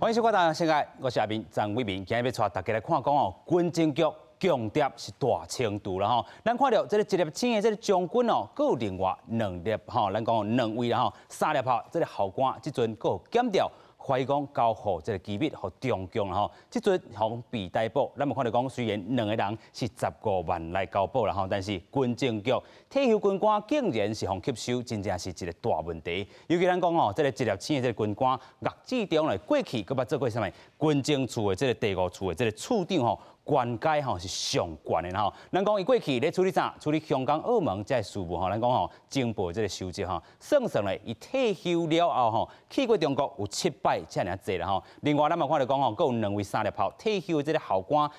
歡迎收看《大世界》，我是阿明張偉明，今日欲帶大家來看講哦，軍情局共諜是大清除啦吼。咱看著這个一粒星的這个將軍哦，閣有另外兩粒吼，咱講兩位啦吼，三粒炮這个校官，這陣閣有檢調。懷疑講交予這个機密予中共啦吼，這陣予被逮捕，咱嘛看著講，雖然兩个人是十五萬來交保啦吼，但是軍情局退休軍官竟然是予吸收，真正是一个大問題。尤其咱講吼，這个一粒星的這个軍官岳志忠咧，過去閣捌做過啥物軍情處的這个第五處的這个處長吼。官階吼是上懸的吼，咱講伊過去咧處理啥？處理香港、澳門這个事務吼，咱講吼情報這个收集吼，算算咧，伊退休了後吼，去過中國有七擺遮爾濟啦吼。另外，咱嘛看著講吼，閣有兩位三粒炮退休的這个校官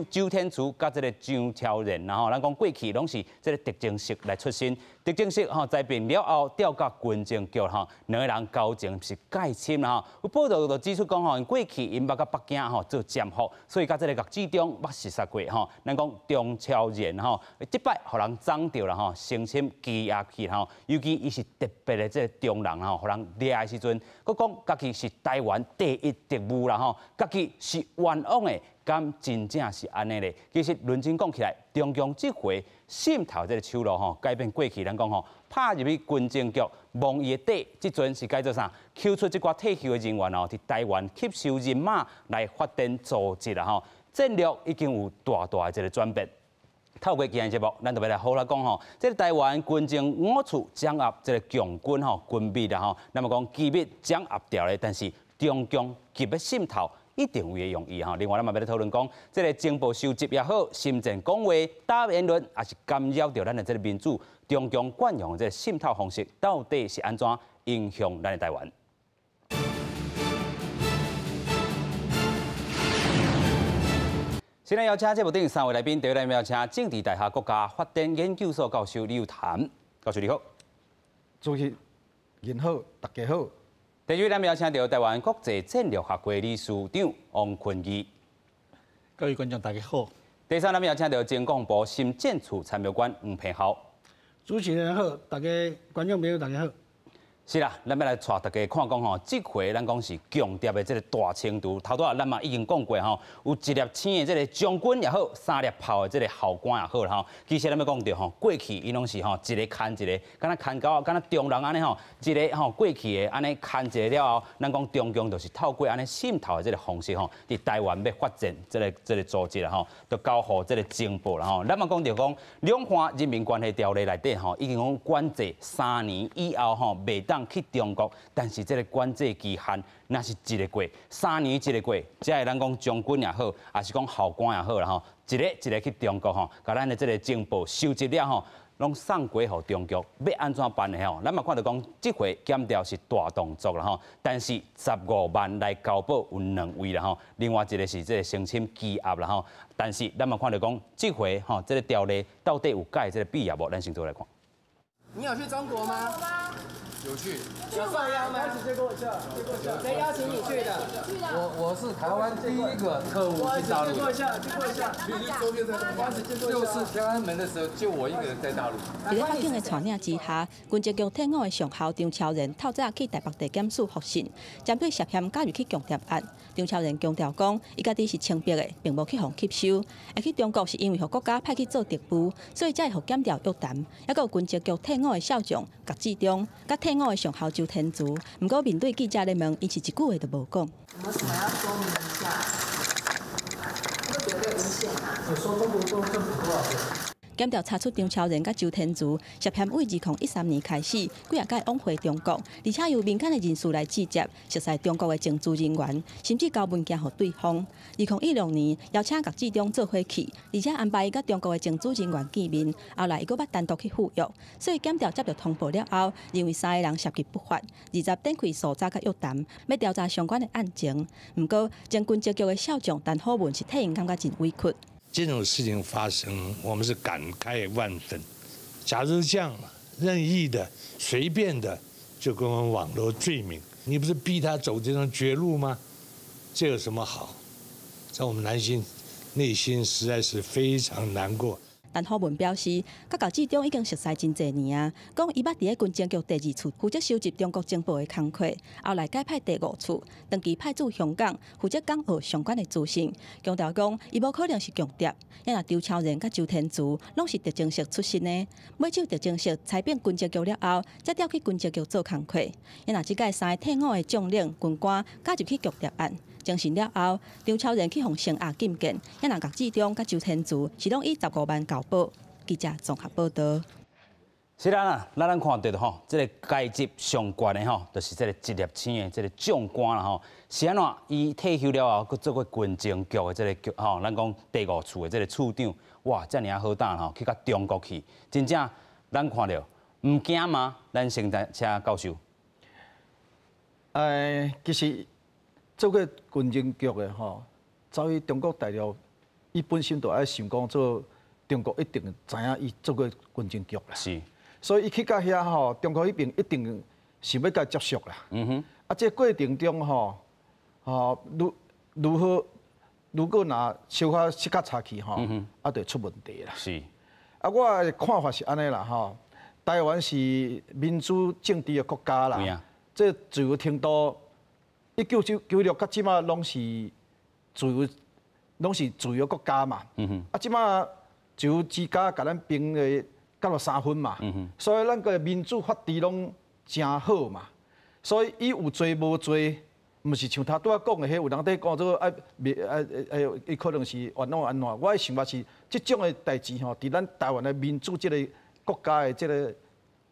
周天慈佮這个張超仁，然後咱講過去攏是這个特偵室來出身，特偵室吼裁併了後調到軍情局吼，兩個人交情是蓋深啦吼。有報道就指出講吼，𪜶過去𪜶捌佮北京吼做潛伏，所以佮這个岳志忠捌熟似過吼。咱講張超仁吼，這擺予人摠著啦吼，性侵羈押去吼，尤其伊是特別的這个中人吼，予人掠的時陣，閣講家己是台灣第一特務啦吼，家己是冤枉的，敢真正是按呢咧？其實論真講起來，中共這回滲透這个手路吼，改變過去咱講吼，拍入去軍情局摸伊的底，這陣是改做啥？抾出這寡退休的人員哦，佇台灣吸收人馬來發展組織啦吼。戰略已經有大大的一个轉變。透過今日節目，咱就欲來好來講吼，這个台灣軍情五處掌握這个共軍吼軍秘啦吼，那麼講機密掌握著咧，但是中共急欲滲透，一定有伊的用意吼。另外，咱嘛欲來討論講，這个情報收集也好，心戰講話、打言論，也是干擾著咱的這个民主，中共慣用的這个滲透方式，到底是按怎影響咱的台灣？先來邀請節目頂三位來賓，第一位邀請政治大學國家發展研究所教授李友談，教授你好。主持人好，大家好。第二位咱邀請著台灣國際戰略學會理事長王坤義，各位觀眾大家好。第三，咱邀請著前國防部心戰處參謀官黃平豪，主持人好，大家觀眾朋友大家好。是啦，咱欲來帶大家看講吼，這回咱講是共諜的這个大清除。頭拄仔咱嘛已經講過吼，有一粒星的這个將軍也好，三粒炮的這个校官也好啦吼。其實咱欲講著吼，過去𪜶攏是吼一个牽一个，敢若牽狗，敢若中人按呢吼，一个吼過去的按呢牽一个了後，咱講中共就是透過按呢滲透的這个方式吼，佇台灣欲發展這个組織啦吼，就交予這个情報啦吼。咱嘛講著講，兩岸人民關係條例內底吼，已經講管制三年以後吼，袂當去中國，但是這个管制期限若是一個過，三年一個過，這个咱講將軍也好，抑是講校官也好啦吼，一个一个去中國吼，共咱的這个情報收集了吼，攏送過予中共，欲按怎辦的吼？咱嘛看著講，這回檢調是大動作啦吼，但是十五萬來交保有兩位啦吼，另外一个是這个聲稱羈押啦吼，但是咱嘛看著講，這回吼這个條例到底有改這个必要無？咱先做來看。你有去中國嗎？有去。有受邀嗎？誰邀請你去的？我是台灣第一個特務進大陸。借過一下，借過一下。就是天安門的時候，就我一個人在大陸。佇咧北京的帶領之下，軍情局退伍的上校張超仁透早去台北地檢署複訊，針對涉嫌加入去共諜案。張超仁強調講，伊家己是清白的，並無去予吸收。會去中國是因為予國家派去做特務，所以才會予檢調約談。猶閣有軍情局退伍的少將郭志忠，佮退伍的上校周天慈，毋過面對記者咧問，𪜶是一句話都無講。有沒有什麼要說明一下？會覺得危險啊？我說中國政府多少錢？檢調查出張超仁佮周天慈涉嫌對2013年開始，幾仔擺往回中國，而且由民間的人士來接觸，熟似中國的情資人員，甚至交文件予對方。2016年邀請郭志忠做伙去，而且安排伊佮中國的情資人員見面，後來伊閣捌單獨去赴約，所以檢調接著通報了後，認為三個人涉及不法，二十展開搜查佮約談，欲調查相關的案情。毋過前軍情局的少將陳虎文是替𪜶感覺真委屈。這種事情發生，我們是感慨萬分。假如這樣任意的、隨便的就給我們網羅罪名，你不是逼他走這種絕路嗎？這有什麼好？在我們內心，內心實在是非常難過。陳虎文表示，佮郝志忠已經熟似真濟年啊，講伊捌佇咧軍情局第二處負責收集中國情報的工課，後來改派第五處，長期派駐香港，負責港澳相關的資訊。強調講，伊無可能是共諜。也若張超仁佮周天慈攏是特偵室出身的，尾手特偵室裁併軍情局了後，才調去軍情局做工課。也若這屆三个退伍的將領軍官加入去共諜案。偵訊了後，張超仁去予聲押禁見，也若郝志忠佮周天慈是攏以15萬交保。記者綜合報道。是啦，咱看著吼，這个階級上懸的吼，就是這个一粒星的這个將官啦吼。是按怎？伊退休了後，閣做過軍情局的這个局吼，咱講第五處的這个處長，哇，遮爾仔好膽吼，去到中國去，真正咱看著毋驚嗎？咱先請教授。其實做過軍情局的吼，走去中國大陸，伊本身就愛想講做中國一定知影伊做過軍情局啦。所以伊去到遐吼，中國彼邊一定想欲共伊接觸啦。啊，這過程中吼，吼如如何如果若小可失較差去吼，啊，就會出問題啦。啊，我的看法是按呢啦吼，台灣是民主政治的國家啦。這自由程度，1996到這馬攏是自由，攏是自由國家嘛。啊，這馬自由之家共咱評的93分嘛，所以咱個民主法治攏誠好嘛。所以伊有罪無罪，毋是像頭拄仔講的，彼有人佇講做啊，袂啊啊，伊可能是冤枉按怎？我的想法是，這種的代誌吼，佇咱台灣的民主這個國家的這個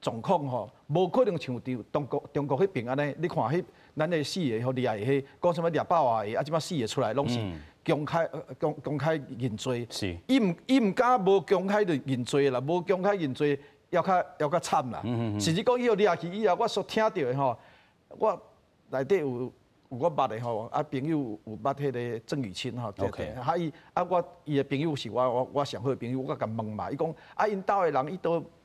狀況吼，無可能像佇中國彼邊按呢。你看彼咱的四个予掠的彼，講啥物掠百外个，啊，這擺四个出來攏是公開認罪。伊毋敢無公開就認罪啦，無公開認罪，猶較慘啦。甚至講伊予掠去以後，我所聽著的吼，我內底有我捌的吼，啊朋友有捌彼个鄭雨清吼，啊伊啊我伊的朋友是我上好的朋友，我共問嘛，伊講啊𪜶兜的人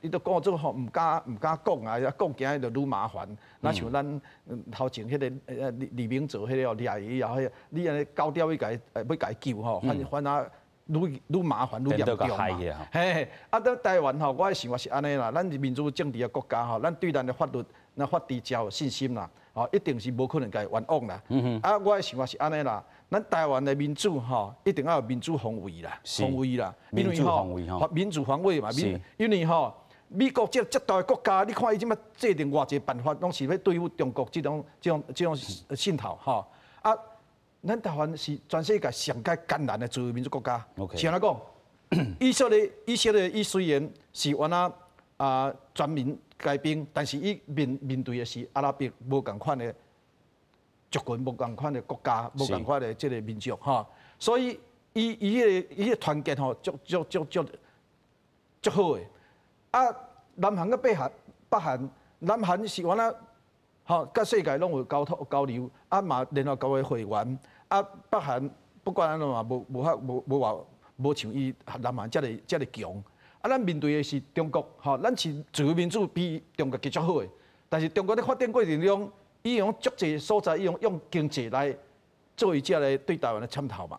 伊都講做吼毋敢講啊，講驚就愈麻煩。若像咱頭前彼个李明哲彼个掠伊以後，彼個你按呢高調欲共伊欲共伊救吼，反而愈麻煩愈嚴重嘛。嘿，啊，佇台灣吼，我的想法是按呢啦，咱是民主政治的國家吼，咱對咱的法律、咱法治誠有信心啦，吼，一定是無可能共伊冤枉啦。啊，我的想法是按呢啦，咱台灣的民主吼，一定要有民主防衛啦，防衛啦，民主防衛吼，民主防衛嘛，因為吼，美國這大的國家，你看伊這擺制定偌濟辦法，攏是欲對付中國這種滲透吼。啊，咱台灣是全世界上蓋艱難的自由民主國家。是按怎講？以色列伊雖然是原來啊全民皆兵，但是伊面對的是阿拉伯無仝款的族群、無仝款的國家、無仝款的這个民族吼，所以伊彼个團結吼，足足足足足好的。啊，南韓佮北韓，南韓是原來吼，佮世界攏有溝通交流，啊嘛聯合國的會員，啊北韓不管按怎嘛，無無較無無偌無像伊南韓遮爾強。啊，咱面對的是中國，吼，咱是自由民主比中國較好的，但是中國咧發展過程中，伊用足濟所在，伊用經濟來做伊這个對台灣的滲透嘛，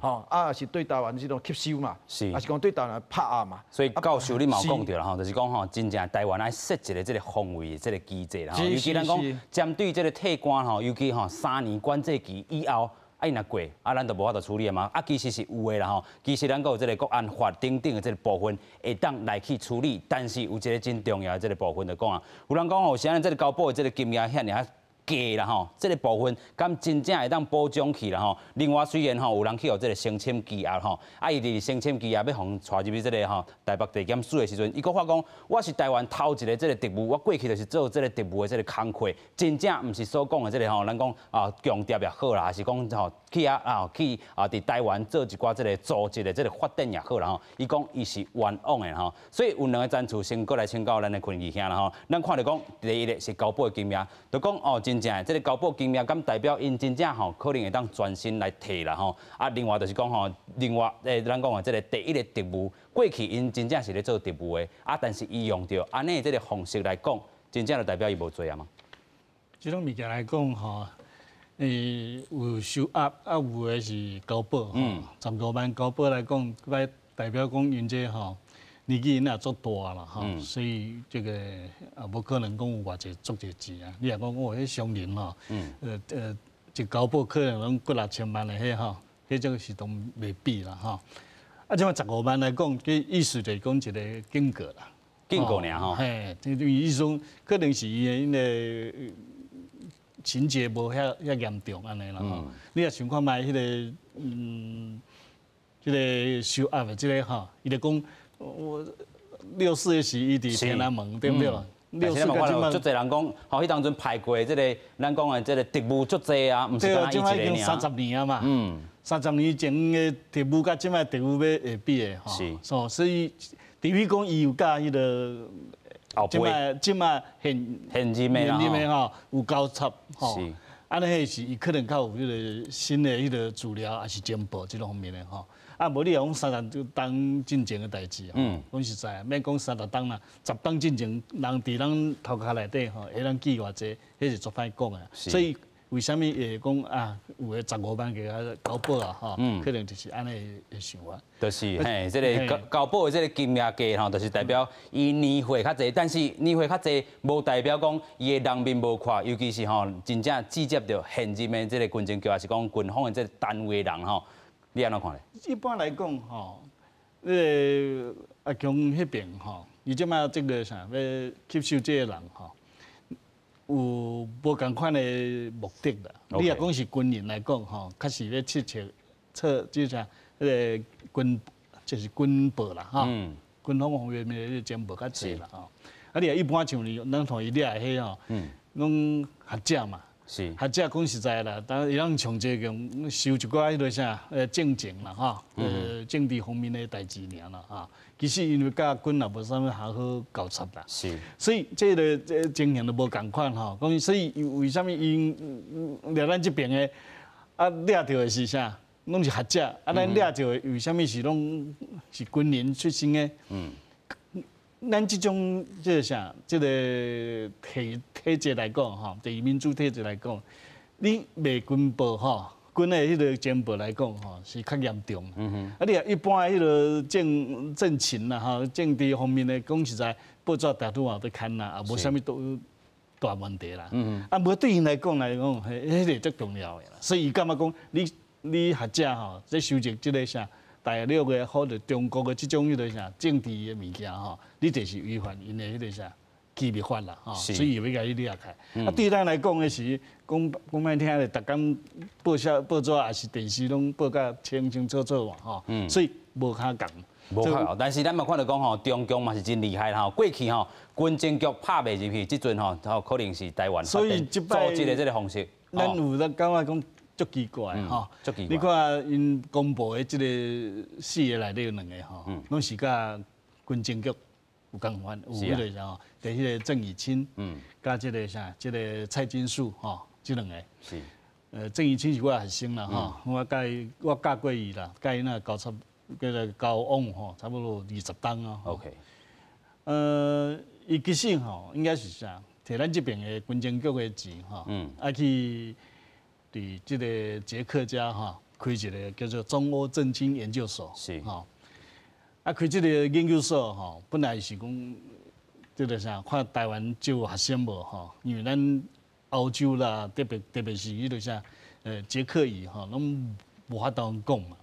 吼，啊是對台灣這種吸收嘛，抑是講對台灣拍壓嘛。所以教授你嘛有講著啦吼，就是講吼，真正台灣愛設一个這个防衛的這个機制啦，尤其咱講針對這个退官吼，尤其吼3年管制期以後。啊，伊若過，啊，咱就無法度處理嘛。啊，其實是有的啦吼。其實咱閣有這个國安法等等的這个部分，會當來去處理。但是有一个真重要的這个部分就講啊，有人講吼，啥呢？這个交保的這个金額遐爾仔低啦吼，這个部分敢真正會當保障去啦吼。另外雖然吼有人去予這个聲稱羈押吼，啊伊佇聲稱羈押欲予𤆬入去這个吼台北地檢署的時陣，伊閣發講我是台灣頭一个這个特務，我過去就是做這个特務的這个工課，真正毋是所講的這个吼，咱講啊共諜也好啦，還是講吼去遐啊去啊佇台灣做一寡這个組織的這个發展也好啦吼，伊講伊是冤枉的吼，所以有兩个層次先過來請教咱的坤義兄啦吼，咱看著講第一个是交保的金額，就講哦真正的這个交保金額，敢代表𪜶真正吼可能會當專心來提啦吼，啊另外就是講吼，另外咱講的這个第一个特務，過去𪜶真正是咧做特務的，啊但是伊用著按呢這个方式來講，真正就代表伊無罪啊嗎？這種物件來講吼，有收押，啊有的是交保。15萬交保來講，代表講𪜶這吼，年纪也足大啦吼，所以這個啊無可能講有偌濟足濟錢啊。你若講哦，彼商人吼，一交保可能攏幾若千萬的彼吼，彼種是都袂比啦吼。啊，這擺15萬來講，這意思就是講一個警告啦，警告爾吼。嘿，這意思講可能是伊的因為情節無遐遐嚴重按呢啦吼。你若想看覓彼個這個收押的這個吼，伊就講。我六四時伊佇天安門，對毋對？六四佮這擺足濟人講，吼，彼當陣派過這個，咱講的這個特務足濟啊，毋是干焦伊一個爾。30年啊嘛，30年前的特務佮這擺特務欲會比的吼。所以除非講伊有佮彼個，後輩，這擺現現任的現任的吼有交叉吼。按呢彼是伊可能較有彼個新的彼個資料，抑是情報這方面的吼。啊，無你若講30冬進前的代誌，講實在，免講30冬啦，10冬進前，人佇咱頭殼內底吼，會當記偌濟，彼是足歹講的。所以為啥物會講啊？有的15萬給他交保啊，吼，可能就是按呢的想法。就是嘿，這个交交保的這个金額價吼，就是代表伊年歲較濟，但是年歲較濟，無代表講伊的人面無看，尤其是吼真正接觸著現任的這个軍情局，抑是講軍方的這个單位人吼。你按怎看咧？一般來講，吼，那个阿強彼邊吼，伊這擺這个啥欲吸收這个人吼，有無仝款的目的啦。你若講是軍人來講，吼，較是欲測測測這啥，彼个軍就是軍報啦，吼，軍方方面的情報較濟啦，吼。啊，你若一般像你咱看伊掠的彼吼，攏學者嘛。學者講實在啦，當伊攏從這個收一寡彼个啥政情啦，吼，政治方面的代誌爾啦，哈。其實因為佮軍也無啥物好好交叉啦，所以這个這情形都無仝款吼。講所以為啥物𪜶掠咱這邊的啊掠著的是啥？攏是學者，啊咱掠著的為啥物是攏是軍人出身的？咱這種這个啥，這个體制來講吼，就是民主體制來講，你賣軍報吼，軍的彼个情報來講吼，是較嚴重。啊，你若一般彼个政情啦吼，政治方面的講實在，報紙大拄嘛欲刊啦，也無啥物大問題啦。啊，無對𪜶來講來講，彼个足重要的啦。所以伊感覺講，你學者吼，這收集這个啥？大陸的或者中國的這種彼个啥政治的物件吼，你就是違反𪜶的彼个啥機密法啦，吼，所以欲共你掠起來。啊，對咱來講的是，講講歹聽的，逐工報紙報紙抑是電視攏報甲清清楚楚嘛，吼，所以無較仝。無較仝，但是咱嘛看著講吼，中共嘛是真厲害吼，過去吼軍情局拍袂入去，這陣吼可能是台灣所以這組織的這个方式，咱有咧感覺講。足奇怪吼！你看𪜶公布的這个四个內底有兩个吼，攏是佮軍情局有仝款，有彼个啥吼，就彼个鄭以清，佮這个啥，這个蔡金樹吼，這兩個。鄭以清是我學生啦吼，我佮伊我教過伊啦，佮伊那交差叫做交往吼，差不多20冬啊。 伊其實吼應該是啥？摕咱這邊的軍情局的錢吼，啊去。佇這个捷克遮吼開一个叫做中歐政經研究所，吼，啊開這个研究所吼，本來是講這个啥，看台灣招學生無吼，因為咱歐洲啦，特別特別是彼个啥，捷克語吼，攏無法度講嘛。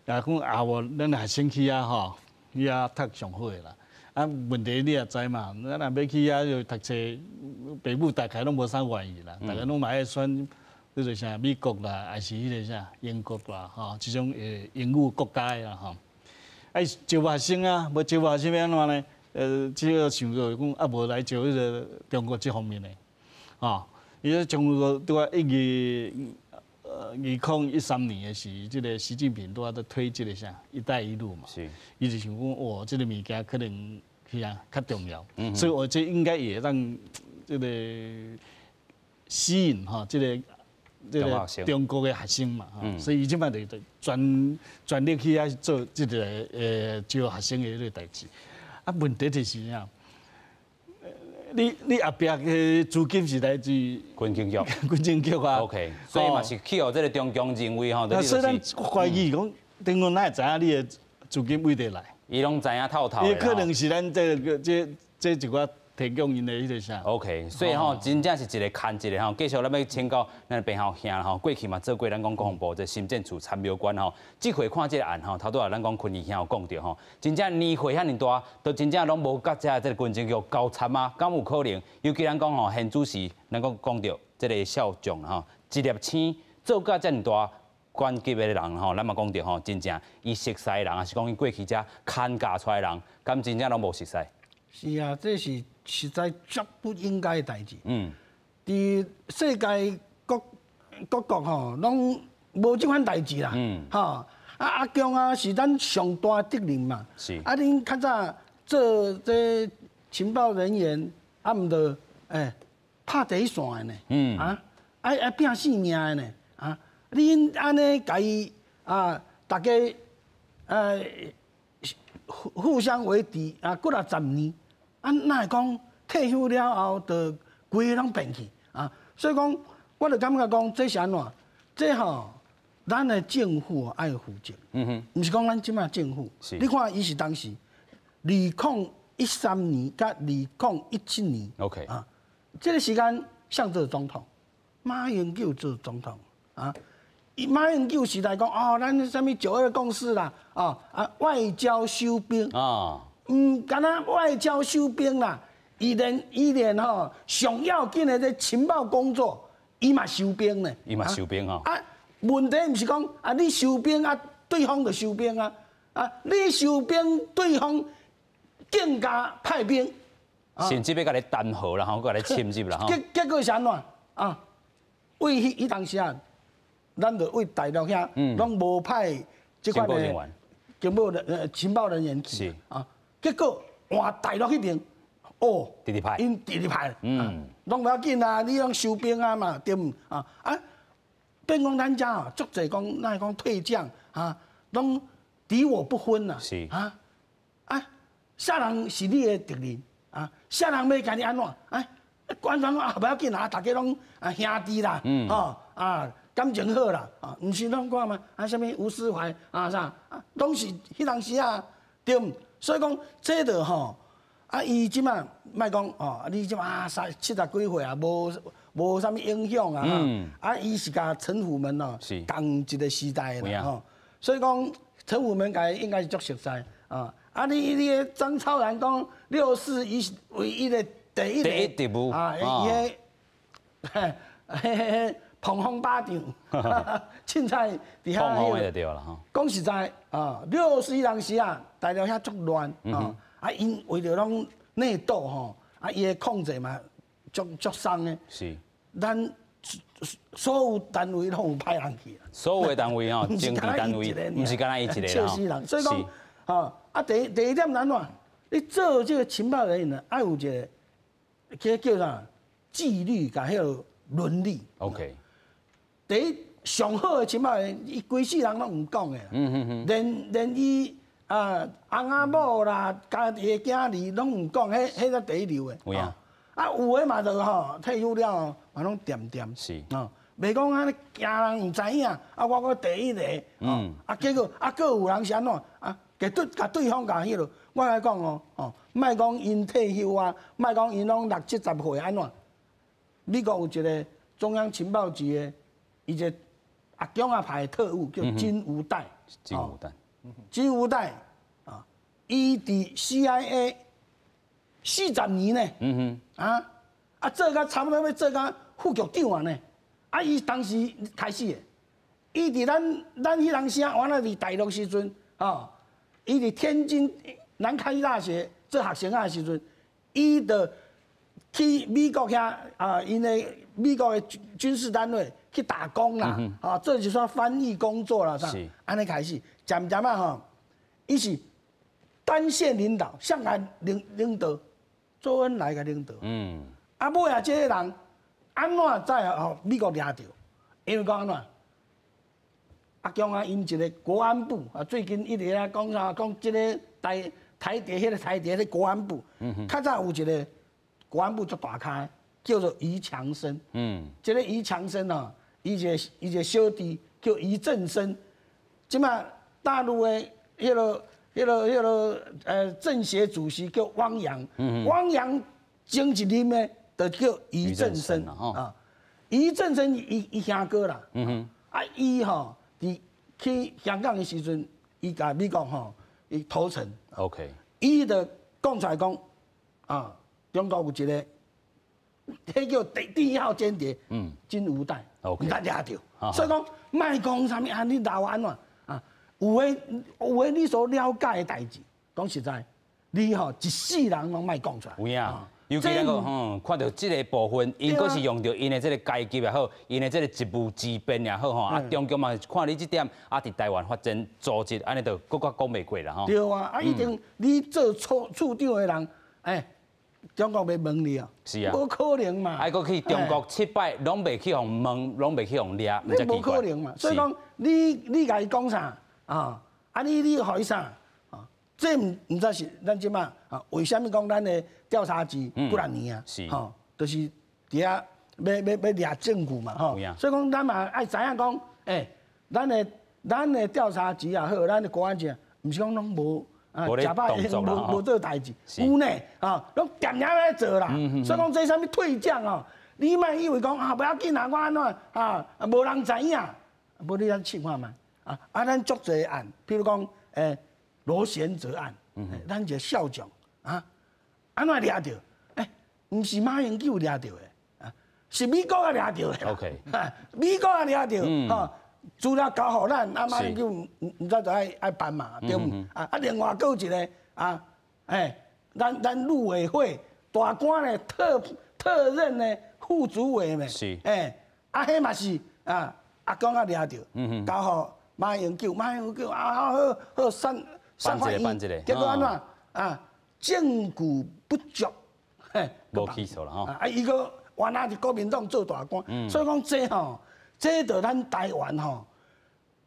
啊講啊無，咱學生去遐吼，去遐讀上好的啦。啊問題你也知嘛，咱若欲去遐就讀冊，爸母大概攏無啥願意啦，大家攏嘛愛選。這個啥美國啦，抑是彼个啥英國啦，吼，這種英語國家的啦，吼。啊，招學生啊，無招學生欲按怎呢？這個想著講啊，無來招彼个中國這方面的，吼。伊說中國拄仔2013年的時，這个習近平拄仔佇推這个啥“一帶一路”嘛，伊就想講，哇，這个物件可能去啊較重要，所以我這應該也讓這个吸引吼這个。這个中國的學生嘛，所以伊這擺就全力去遐做這个招學生的彼个代誌。啊，問題就是啥？你後壁的資金是來自軍情局，軍情局啊。 OK，所以嘛是去予這个中共認為吼，所以咱懷疑講，中共哪會知影你的資金佗佗來？伊攏知影透透。伊可能是咱這個這一寡提供𪜶的彼個啥？OK，所以吼，真正是一個牽一個吼。繼續咱欲請教咱的彭孝兄吼，過去嘛做過咱講國防部這深戰處參謀官吼，這回看這個案吼，頭拄仔咱講坤義兄有講著吼，真正年歲遐爾大，都真正攏無佮這個軍情局交參啊，敢有可能？尤其咱講吼，現主時咱講講著這個少將吼，一粒星做甲遮爾大官級的人吼，咱嘛講著吼，真正伊熟似的人，抑是講伊過去遮牽教出來的人，敢真正攏無熟似？是啊，這是實在足不應該的代誌。佇世界各各國吼，攏無這款代誌啦。吼，啊阿強啊，是咱上大敵人嘛。啊，恁較早做這情報人員，啊毋著拍第一線的呢。啊，愛拼性命的呢。啊，恁按呢共伊啊，大家互相為敵啊，幾若十年。啊，哪會講退休了後，就規个攏變去啊？所以講，我就感覺講，這是按怎？這吼，咱的政府愛負責。毋是講咱這擺政府。你看，伊是當時2013年佮2017年。 啊，這個時間誰做總統，馬英九做總統啊。馬英九時代講哦，咱啥物九二共識啦，哦啊，外交收兵啊。毋干焦外交收兵啦，伊連吼上要緊的這情報工作，伊嘛收兵呢。伊嘛收兵吼。啊，問題毋是講啊，你收兵啊，對方就收兵啊，啊，你收兵，對方更加派兵，甚至欲共你彈劾啦，吼，共你侵入啦，吼。結果是按怎啊？為彼當時啊，咱就為大陸遐，攏無派這款的情報人員去啊。結果換大陸彼邊，哦，直直派，𪜶直直派，攏無要緊啊，你攏收兵啊嘛，對毋？啊啊，變講咱遮啊，足濟講，咱講退將啊，攏敵我不分啊，啊啊，啥人是你的敵人啊？啥人欲共你按怎？哎，官方啊，無要緊啊，大家攏啊兄弟啦，吼啊感情好啦，啊，毋是攏看嗎？啊，啥物吳斯懷啊啥，啊，攏是彼當時啊，對毋？所以講，這就吼，啊，伊這擺莫講哦，你這擺啊，三七十幾歲啊，無啥物影響啊，啊，伊是佮陳虎門哦，仝一個時代的啦吼，所以講陳虎門共伊應該是足熟似啊。啊，你彼張超然講六四伊是唯一的第一個第一步啊，伊彼彼膨風巴掌，凊彩佇遐就對啦吼。講實在啊，六四當時啊，大陸遐足亂啊，啊，𪜶為著攏內鬥吼，啊，伊的控制嘛足足鬆的。咱所有單位攏有派人去。所有的單位吼，政治單位，毋是干焦伊一个笑死人。所以講，吼啊，第一點按怎？你做這個情報人員愛有一個，這叫啥？紀律佮彼個倫理。 第一，上好的情報人員，伊規世人攏毋講的。連伊啊翁仔某啦，家己的囝兒攏毋講，彼才第一流的。有影。啊，有的嘛就吼退休了後嘛攏恬恬。哦，袂講按呢驚人毋知影，啊，我閣第一个。啊，結果啊，閣有人是按怎？啊，共對共對方共彼落，我來講哦，哦，莫講𪜶退休啊，莫講𪜶攏六七十歲按怎？美國有一個中央情報局的，伊一個阿強仔派的特務叫金無怠。金無怠。金無怠啊，伊佇 CIA 40年呢。啊啊，做到差不多欲做到副局長啊呢。啊，伊當時開始的，伊佇咱彼當時啊，原來佇大陸時陣，哦，伊佇天津南開大學做學生仔的時陣，伊就去美國遐啊，𪜶的美國的軍事單位去打工啦，啊，做一寡翻譯工作啦，啥，按呢開始，漸漸仔吼，伊是單線領導，誰來領導？周恩來共領導。啊，尾仔這个人按怎才予美國掠著？因為講按怎？阿強啊，𪜶一個國安部啊，最近一直咧講啥？講這个台台諜彼个台諜彼個國安部，較早有一個國安部足大咖，叫做余強生。這个余強生哦，伊一個小弟叫余正聲。這擺大陸的彼个彼个政协主席叫汪洋，汪洋前一任的就叫俞正声啊，俞正声伊兄哥啦，啊伊吼佇去香港的時陣，伊共美國吼伊投誠伊就講出來講啊，中國有一個，彼叫第一號間諜，金無怠，毋知掠著，所以講莫講啥物啊，你鬧按怎啊？有的你所了解的代誌，講實在，你吼一世人攏莫講出來。有影，尤其咱個看著這個部分，𪜶閣是用著𪜶的這個階級也好，𪜶的這個職務之便也好吼，啊，中共嘛是看你這點，啊，佇台灣發展組織，按呢就閣較講袂過啦吼。對啊，啊，一定你做處長的人，欸，中國欲問你啊？是啊，無可能嘛。啊，閣去中國七擺，攏袂去予問，攏袂去予掠，你無可能嘛。所以講，你共伊講啥啊？啊，你予伊啥？啊，這毋知是咱這馬啊？為啥物講咱的調查局幾若年啊？吼，就是佇遐欲掠證據嘛，吼。所以講，咱嘛愛知影講，欸，咱的調查局也好，咱的國安局，毋是講攏無啊，食飽無做代誌，有呢，啊，攏恬恬咧做啦。所以講這啥物退將哦，你莫以為講啊，無要緊啊，我按怎啊，無人知影，無你咱試看覓啊？啊，咱足濟案，比如講，欸，羅賢哲案，咱一個少將啊，按怎掠著？欸，毋是馬英九掠著的，啊，是美國仔掠著的。 美國仔掠著，吼，資料交予咱，啊，馬英九毋知就愛辦嘛，對毋？啊，另外閣有一個啊，欸，咱陸委會大官的特任的副主委呢，欸，啊，彼嘛是啊，阿公仔掠著，交予馬英九，馬英九啊，好好散散發伊，結果按怎啊？證據不足，嘿，無起訴啦吼。啊，伊閣原來佇國民黨做大官，所以講這吼，這就咱台灣吼，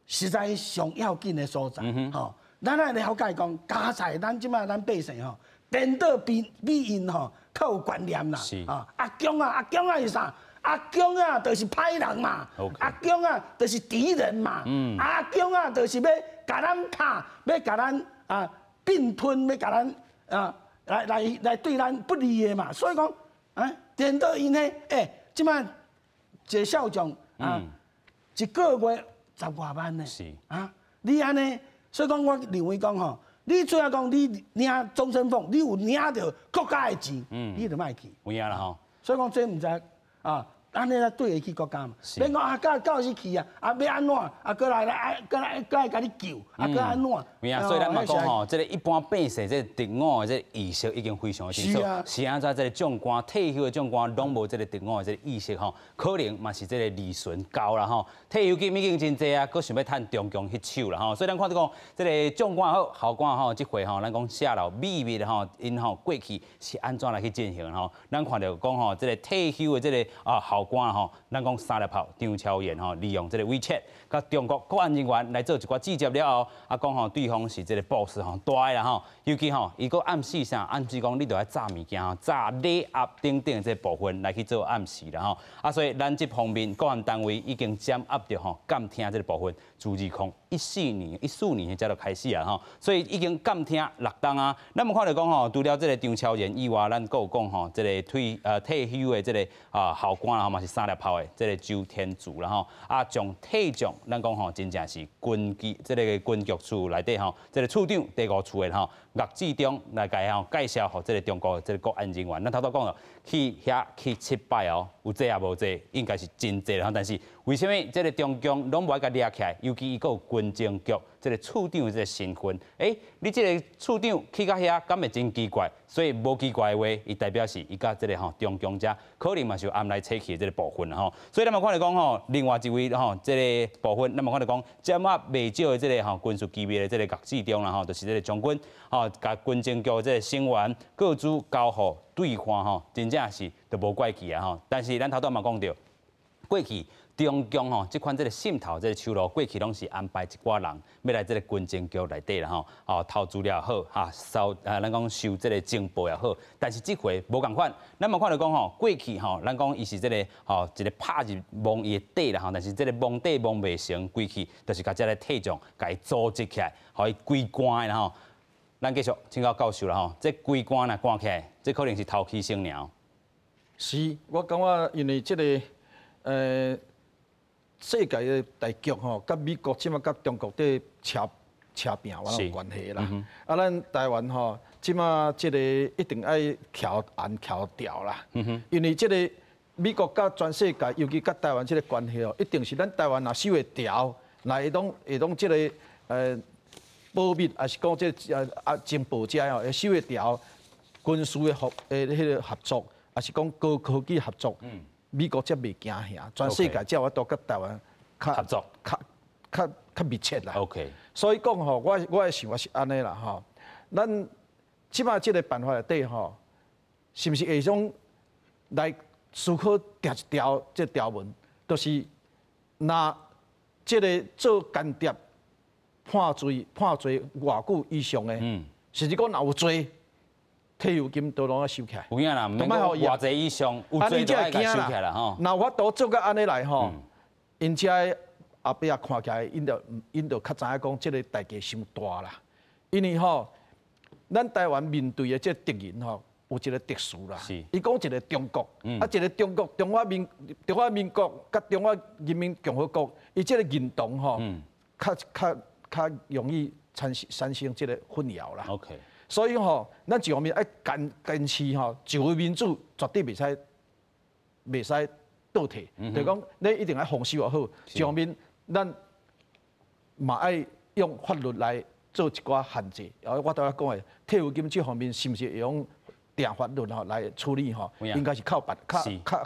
實在上要緊的所在吼。咱愛了解講，加在咱這馬咱百姓吼，顛倒比𪜶吼較有觀念啦。啊，阿共啊，阿共啊是啥？阿共啊，就是歹人嘛。阿共啊，就是敵人嘛。阿共啊，就是欲共咱拍，欲共咱啊併吞，欲共咱啊來對咱不利的嘛。所以講，啊，顛倒𪜶呢，欸，這馬一個少將啊，一個月十外萬呢。啊，你按呢？所以講，我認為講吼，你主要講你領終身俸，你有領著國家的錢，你就莫去。有影啦吼。所以講這毋知啊，按呢才對得起國家嘛。免講啊，到時去啊，啊欲按怎啊，閣來來，閣來共你救，啊閣按怎？有影，所以咱嘛講吼，這個一般百姓這個敵我的這個意識已經非常清楚。是按怎這個將官退休的將官攏無這個敵我的這個意識吼，可能嘛是這個利潤高啦吼。退休金已經真濟啊，閣想欲趁中共彼手啦吼。所以咱看著講，這個將官好，校官吼，這回吼，咱講泄露秘密吼，𪜶吼過去是按怎來去進行吼？咱看著講吼，這個退休的這個啊校官吼，咱講三粒炮張超賢吼，利用這個 WeChat，佮中國國安人員來做一寡指接了後，啊講吼對方是這個 boss 吼大的啦吼，尤其吼伊閣暗示啥？暗示講你著愛詐物件吼，詐禮盒等等這部分來去做暗示啦吼。啊，所以咱這方面國安單位已經掌握著吼監聽這個部分，自2014年才就開始啊吼，所以已經監聽六冬啊。咱們看著講吼，除了這個張超賢以外，咱閣有講吼，這個退休的這個啊校官啦，嘛是三粒炮的這個周天柱啦吼。啊，將退將，咱講吼，真正是軍機這個軍局處內底吼，這個處長第五處的吼，岳志忠來共吼介紹予這個中國的這個國安人員。咱頭拄講了，去遐去七擺哦，有濟也無濟，應該是真濟啦。但是為啥物這個中共攏無愛共掠起來？尤其伊閣有軍情局這個處長的這個身份，欸，你這個處長去到遐，敢會真奇怪？所以無奇怪的話，伊代表是伊佮這個吼中共遮可能嘛是有暗來採取的這個部分吼。所以咱嘛看著講吼，另外一位吼這個部分，咱嘛看著講，掌握袂少的這個吼軍事機密的這個岳志忠啦吼，就是這個將軍吼，共軍情局這個成員個資交予對方吼，真正是就無怪去啊吼。但是咱頭拄嘛講著，過去中共吼，這款這個滲透這個手路，過去攏是安排一寡人欲來這個軍情局內底啦吼，哦偷資料也好，哈收啊咱講收這個情報也好，但是這回無仝款，咱嘛看著講吼，過去吼，咱講伊是這個吼一個拍入摸伊的底啦吼，但是這個摸底摸袂成，規氣就是共這個退將共伊組織起來，予伊規關的啦吼。咱继续请教教授啦吼，這規關若關起來，這可能是頭起先爾。是，我感覺因為這個世界的大局吼，佮美國這馬佮中國佇車車拚有關係啦。啊，咱台灣吼，這馬這個一定愛徛按徛牢啦。因為這個美國佮全世界，尤其佮台灣這個關係哦，一定是咱台灣若守會牢，若會當這個保密，還是講這個情報這吼，會守會牢，軍事的合彼個合作，還是講高科技合作，美國才袂驚嚇，全世界才有法度佮台灣較合作，較密切啦。 所以講吼，我的想法是按呢啦吼，咱這擺這個辦法內底吼，是毋是會用來思考定一條這條文，就是若這個做間諜判罪偌久以上的，甚至講若有罪，退休金都攏愛收起來。有影啦，毋免講偌濟以上，有罪就愛共收起來啦吼。若有法度做到按呢來吼，𪜶遮後壁看起來，𪜶就較知影講這個代價傷大啦。因為吼，咱台灣面對的這個敵人吼，有一個特殊啦。伊講一個中國，啊一個中國中華民國佮中華人民共和國，伊這個認同吼，較容易產生這個混淆啦。 所以吼，咱一方面愛堅持吼，自由民主絕對袂使倒退，就是講你一定愛防守好。一方面，咱嘛愛用法律來做一寡限制。然後我拄仔講的退休金這方面，是毋是會用定法律吼來處理吼？應該是較辦較較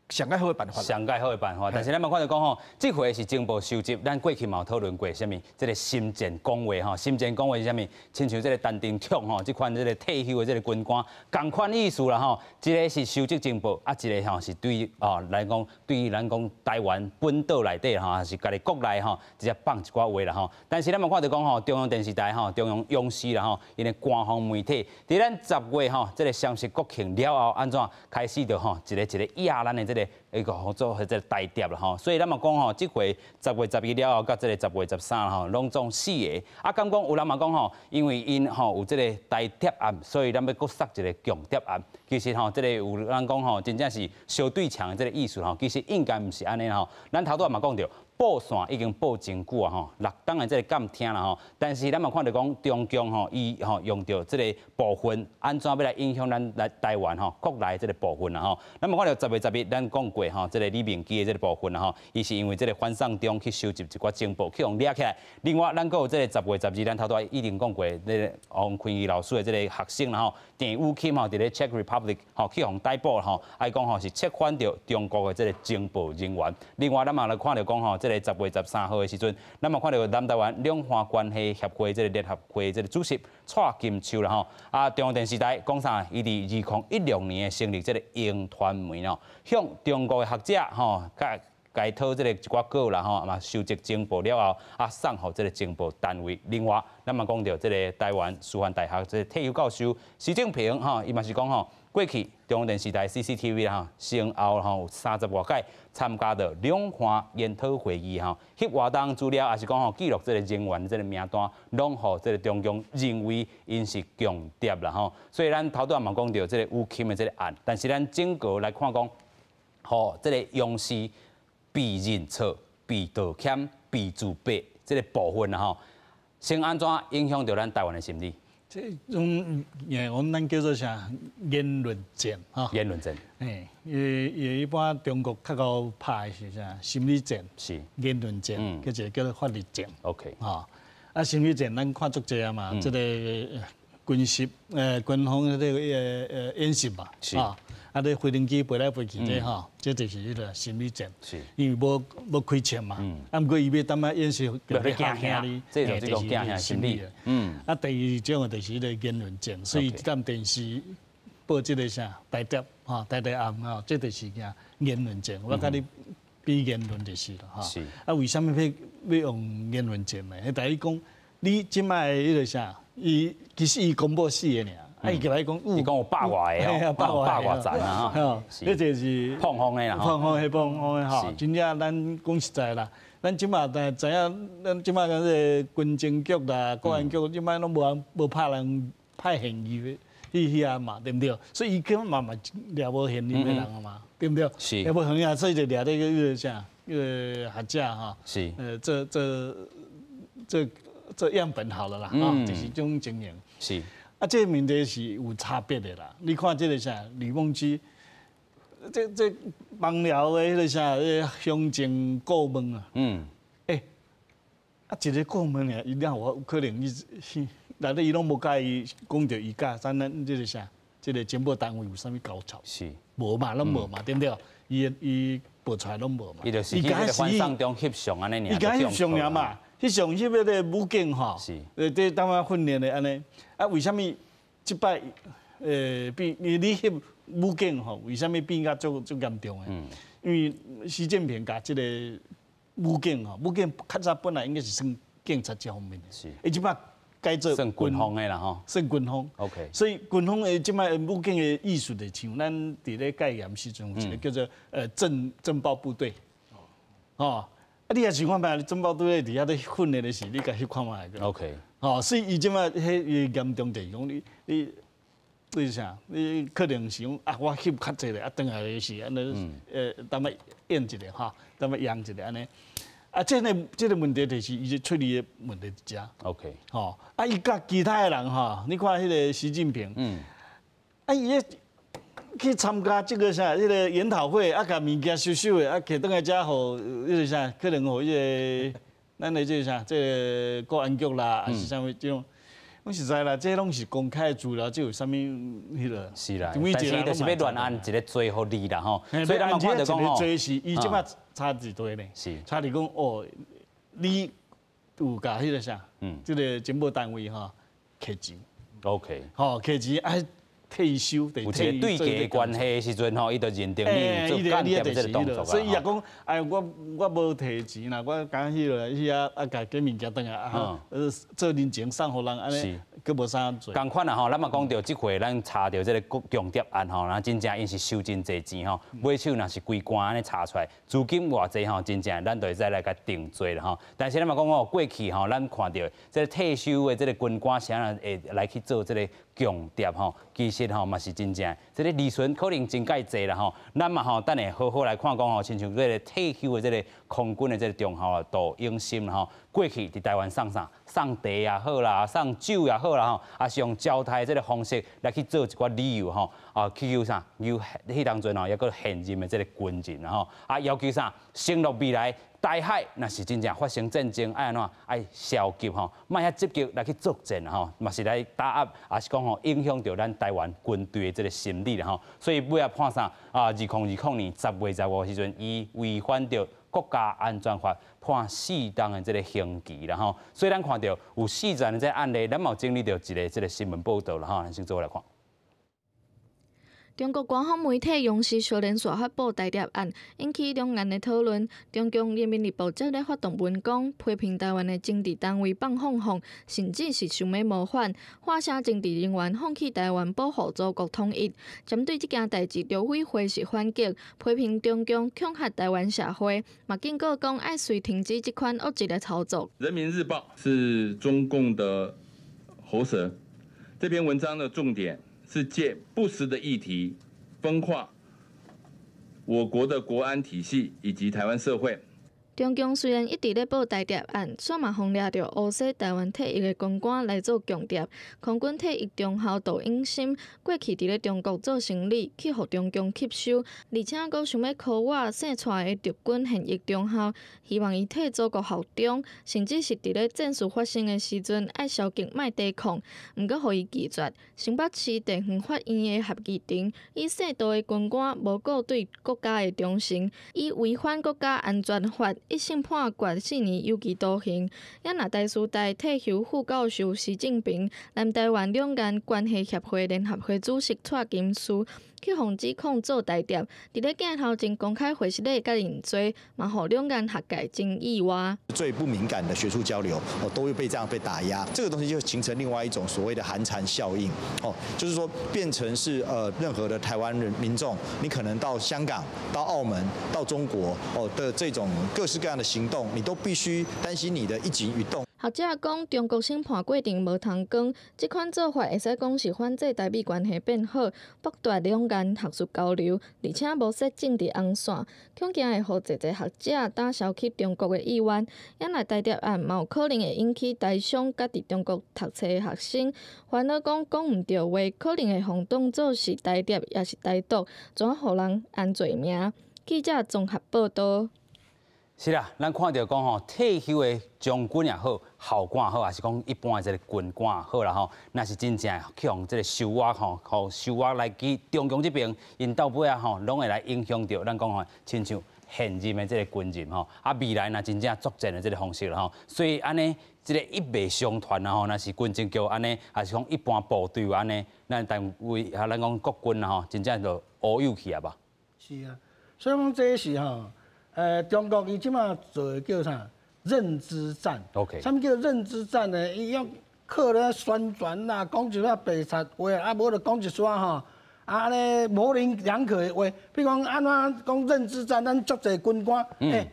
上蓋好的辦法。上蓋好的辦法，但是咱嘛看著講吼，這回是情報收集，咱過去嘛有討論過啥物？這個心戰講話吼，心戰講話是啥物？親像這個陳廷強吼，這款這個退休的這個軍官，仝款意思啦吼。一個是收集情報，啊，一個吼是對哦來講，對咱講台灣本島內底吼，還是家己國內吼，直接放一寡話啦吼。但是咱嘛看著講吼，中央電視台吼，中央央視啦吼，𪜶的官方媒體，佇咱10月吼，這個雙十國慶了後，按怎開始就吼，一個一個壓咱的這個。一個合作彼個台諜啦吼，所以咱嘛講吼，這回10月12了後，佮這個10月13吼，攏總四個。啊，敢講有人嘛講吼，因為𪜶吼有這個台諜案，所以咱欲閣殺一個共諜案。其實吼，這個有人講吼，真正是相對牆的這個意思吼，其實應該毋是按呢吼。咱頭拄仔嘛講著，布線已經布真久啊吼，6冬的這個監聽啦吼，但是咱嘛看著講中共吼，伊吼用著這個部分，按怎欲來影響咱來台灣吼國內這個部分啦吼。咱嘛看著10月10日，咱講過吼，這個李明基的這個部分啦吼，伊是因為這個反送中去收集一寡情報，去予掠起來。另外，咱閣有這個10月12，咱頭拄仔已經講過，這個王坤義老師的這個學生啦吼，鄭雨欣吼，佇咧 Czech Republic 吼去予逮捕吼，伊講吼是策反著中國的這個情報人員。另外，咱嘛來看著講吼，這個10月13號的時陣，咱嘛看著南台灣兩岸關係協會這個聯合會這個主席蔡金秋啦吼，啊，中央電視台講啥？伊佇2016年的成立這個英傳媒哦，向中國的學者吼，佮該討這個一寡稿啦吼，嘛收集情報了後，啊送予這個情報單位。另外，咱嘛講著這個台灣師範大學這個退休教授施正平吼，伊嘛是講吼，過去中央電視台 CCTV 吼，先後吼有30外屆參加著兩岸研討會議吼，翕活動資料，抑是講吼記錄這個人員這個名單，攏予這個中共認為𪜶是共諜啦吼。所以咱頭拄仔嘛講著這個雨欣的這個案，但是咱整個來看講，吼這個央視被認錯、被道歉、被自白這個部分啦吼，先按怎影響著咱台灣的心理？這種阮叫做啥？言論戰吼。言論戰。嘿，伊一般中國較𠢕拍的是啥？心理戰。言論戰，閣一個叫做法律戰。 吼，啊，心理戰咱看足濟啊嘛，這個軍事軍方這個演習嘛，啊，咧飛行機飛來飛去這吼，這就是彼個心理戰。因為無開槍嘛，啊，毋過伊欲當仔演習，欲驚嚇你，這就是講驚嚇心理。啊，第二種就是彼個言論戰，所以這間電視報這個啥台諜吼，台諜案吼，這就是驚言論戰。我共你比言論就是啦，吼。啊，為啥物欲用言論戰呢？彼等於講，你這擺彼個啥，伊其實伊公布四個爾。啊！伊過來講，伊講有百外個，百外層啊！這就是膨風的啦，膨風的膨風的吼。真正咱講實在啦，咱這馬但知影，咱這馬這個軍情局啦、國安局，這馬攏無人無派人派現役去遐嘛，對毋對？所以伊根本嘛嘛掠無現任的人啊嘛，對毋對？是。掠無現任，所以就掠這個彼個啥，彼個學者吼。做樣本好了啦，就是這種情形。啊，這個問題是有差別的啦。你看這個啥，呂孟居，這枋寮的彼個啥，彼個鄉政顧問啊。啊，一个顧問爾，伊哪有可能伊內底伊攏無佮意講著伊佮咱這個啥，這個情報單位有啥物交錯？無嘛，攏無嘛，對毋對？伊報出來攏無嘛。伊就是去彼個反送中翕相按呢爾。伊共翕相爾嘛，翕相翕彼個武警吼，佇當下訓練的按呢。啊，為啥物這擺變你翕武警吼？為啥物變甲足足嚴重的？因為習近平共這個武警吼，武警較早本來應該是算警察這方面的，伊這擺改做算軍方的啦吼，算軍方。 所以軍方的這擺武警的意思就像咱佇咧戒嚴時陣有一個叫做鎮暴部隊。哦，啊你也想看覓，鎮暴部隊佇遐咧訓練的時，你共翕看覓個。 哦，所以伊這擺彼嚴重就是講你啥？你可能是講啊，我翕較濟咧，啊，轉來的是按呢，淡仔演一下吼，淡仔演一下按呢。啊，這個問題就是伊處理的問題佇遮。 吼，啊，伊佮其他的人吼，你看彼個習近平，啊，伊咧去參加這個啥，彼個研討會，啊，共物件收收的，啊，提轉來遮予彼個啥，可能予彼個咱的這個啥，這個國安局啦，抑是啥物這種。講實在啦，這攏是公開的資料，這有啥物彼個？是啦，但是伊就是欲亂按一個罪予你啦吼。所以咱嘛看著講吼，罪是伊這擺差一堆呢，差佇講哦，你有共彼個啥？這個情報單位吼摕錢。 吼，摕錢啊，退休，有一個對價關係的時陣吼，伊就認定你有做間諜這個動作。所以伊也講，哎，我無提錢啦，我敢彼個去遐啊，共假物件轉來啊，做人情送予人按呢，閣無啥做。仝款啦吼，咱嘛講著這回咱查著這個共諜案吼，那真正𪜶是收真濟錢吼，尾手若是規關按呢查出來，資金偌濟吼，真正咱就會使來共定罪啦吼。但是咱嘛講哦，過去吼，咱看著這個退休的這個軍官啥人會來去做這個共諜吼，其實吼嘛是真正，這個利潤可能真蓋濟啦吼。咱嘛吼，等下好好來看講吼，親像這個退休的這個空軍的這個中校啊，杜永森吼，過去佇台灣送啥？送茶也好啦，送酒也好啦吼，抑是用招待這個方式來去做一寡理由吼，啊，去求啥？求彼當陣吼，抑閣現任的這個軍人吼，啊，要求啥？承諾未來台海若是真正發生戰爭，愛按怎？愛消極吼，莫遐積極來去作戰吼，嘛是來打壓，抑是講吼影響著咱台灣軍隊的這個心理啦吼。所以尾仔判啥？啊，2020年10月15時陣，伊違反著國家安全法，判4冬的這個刑期啦吼。所以咱看著有四層的這個案例，咱嘛有整理著一個這個新聞報導啦吼，咱先做伙來看。中國官方媒體央視小連續發布台諜案，引起兩岸的討論。中共人民日報接咧發動文講，批評台灣的情治單位放放放，甚至是想欲謀反，喊聲情治人員放棄台灣，保護祖國統一。針對這件代誌，陸委會是反擊，批評中共恐嚇台灣社會，嘛警告講愛隨停止這款惡質的操作。人民日報是中共的喉舌，這篇文章的重點是借不實的議題分化我國的國安體系以及台灣社會。中共雖然一直咧報台諜案，煞嘛予掠著烏西台灣退役的軍官來做共諜。空軍退役中校杜永森過去佇咧中國做生理，去予中共吸收，而且閣想欲箍我姓蔡的陸軍現役中校，希望伊替祖國效忠，甚至是佇咧戰事發生的時陣愛消極莫抵抗，毋過予伊拒絕。新北市地方法院的合議庭以姓杜的軍官無顧對國家的忠誠，以違反國家安全法，一審判決4年有期徒刑。也若台師大退休副教授施正平、南台灣兩岸關係協會聯合會主席蔡金書，去予指控做台諜，佇咧鏡頭前公開會室內共認罪，嘛予兩岸學界真意外。最不敏感的學術交流，哦，都會被這樣被打壓，這個東西就形成另外一種所謂的寒蟬效應，哦，就是說變成是任何的台灣人民眾，你可能到香港、到澳門、到中國，哦的這種各式式各樣的行動，你都必須擔心你的一舉一動。學者講，中國審判過程無通講，這款做法會使講是反制台美關係變好，剝奪兩岸學術交流，而且無設政治紅線，恐驚會予濟濟學者打消去中國的意願。也若台諜案嘛有可能會引起台商佮佇中國讀冊的學生煩惱，講講毋對話，可能會予當做是台諜，抑是台獨，怎予人安罪名？記者綜合報道。是啦，咱看著講吼，退休的將軍也好，校官也好，抑是講一般的這个軍官也好啦吼，若是真正去予這个收挖吼，予收挖來去中共這邊，𪜶到尾啊吼，攏會來影響著咱講吼，親像現任的這个軍人吼，啊未來若真正作戰的這个方式啦吼，所以按呢，這个一脈相傳啊吼，若是軍情局按呢，抑是講一般部隊按呢，咱單位啊，咱講國軍啊吼，真正就烏有去啊吧？是啊，所以講這是吼。中國伊這馬做的叫啥？認知戰。啥物叫認知戰呢？伊用靠咧宣傳啦，講一寡白賊話，啊無就講一撮吼，啊按呢模棱兩可的話。比如講按怎講認知戰，咱足濟軍官，𪜶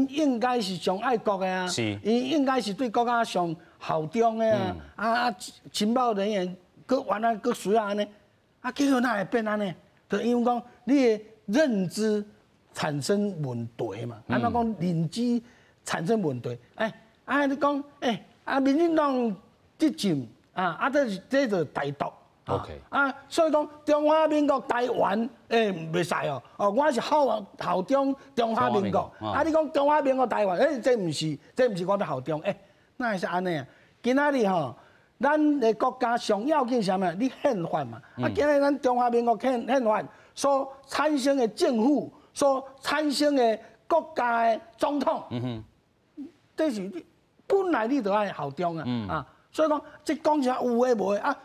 應該是上愛國的啊，𪜶應該是對國家上效忠的啊，啊情報人員閣原來閣需要按呢，啊結果哪會變按呢？就因為講你的認知產生問題嘛，按怎講認知產生問題？欸，啊你講，欸，啊民進黨執政啊，啊這是這就台獨。 啊，所以講中華民國台灣，欸，袂使哦，哦，我是效忠中華民國。啊，你講中華民國台灣，欸，這毋是，這毋是我欲效忠，欸，哪會使按呢啊？今仔日吼，咱的國家上要緊啥物？你憲法嘛，啊，今日咱中華民國憲法所產生的政府。所產生的國家的總統，這是你本來你就愛效忠啊，啊，所以講這講啥有的無的啊，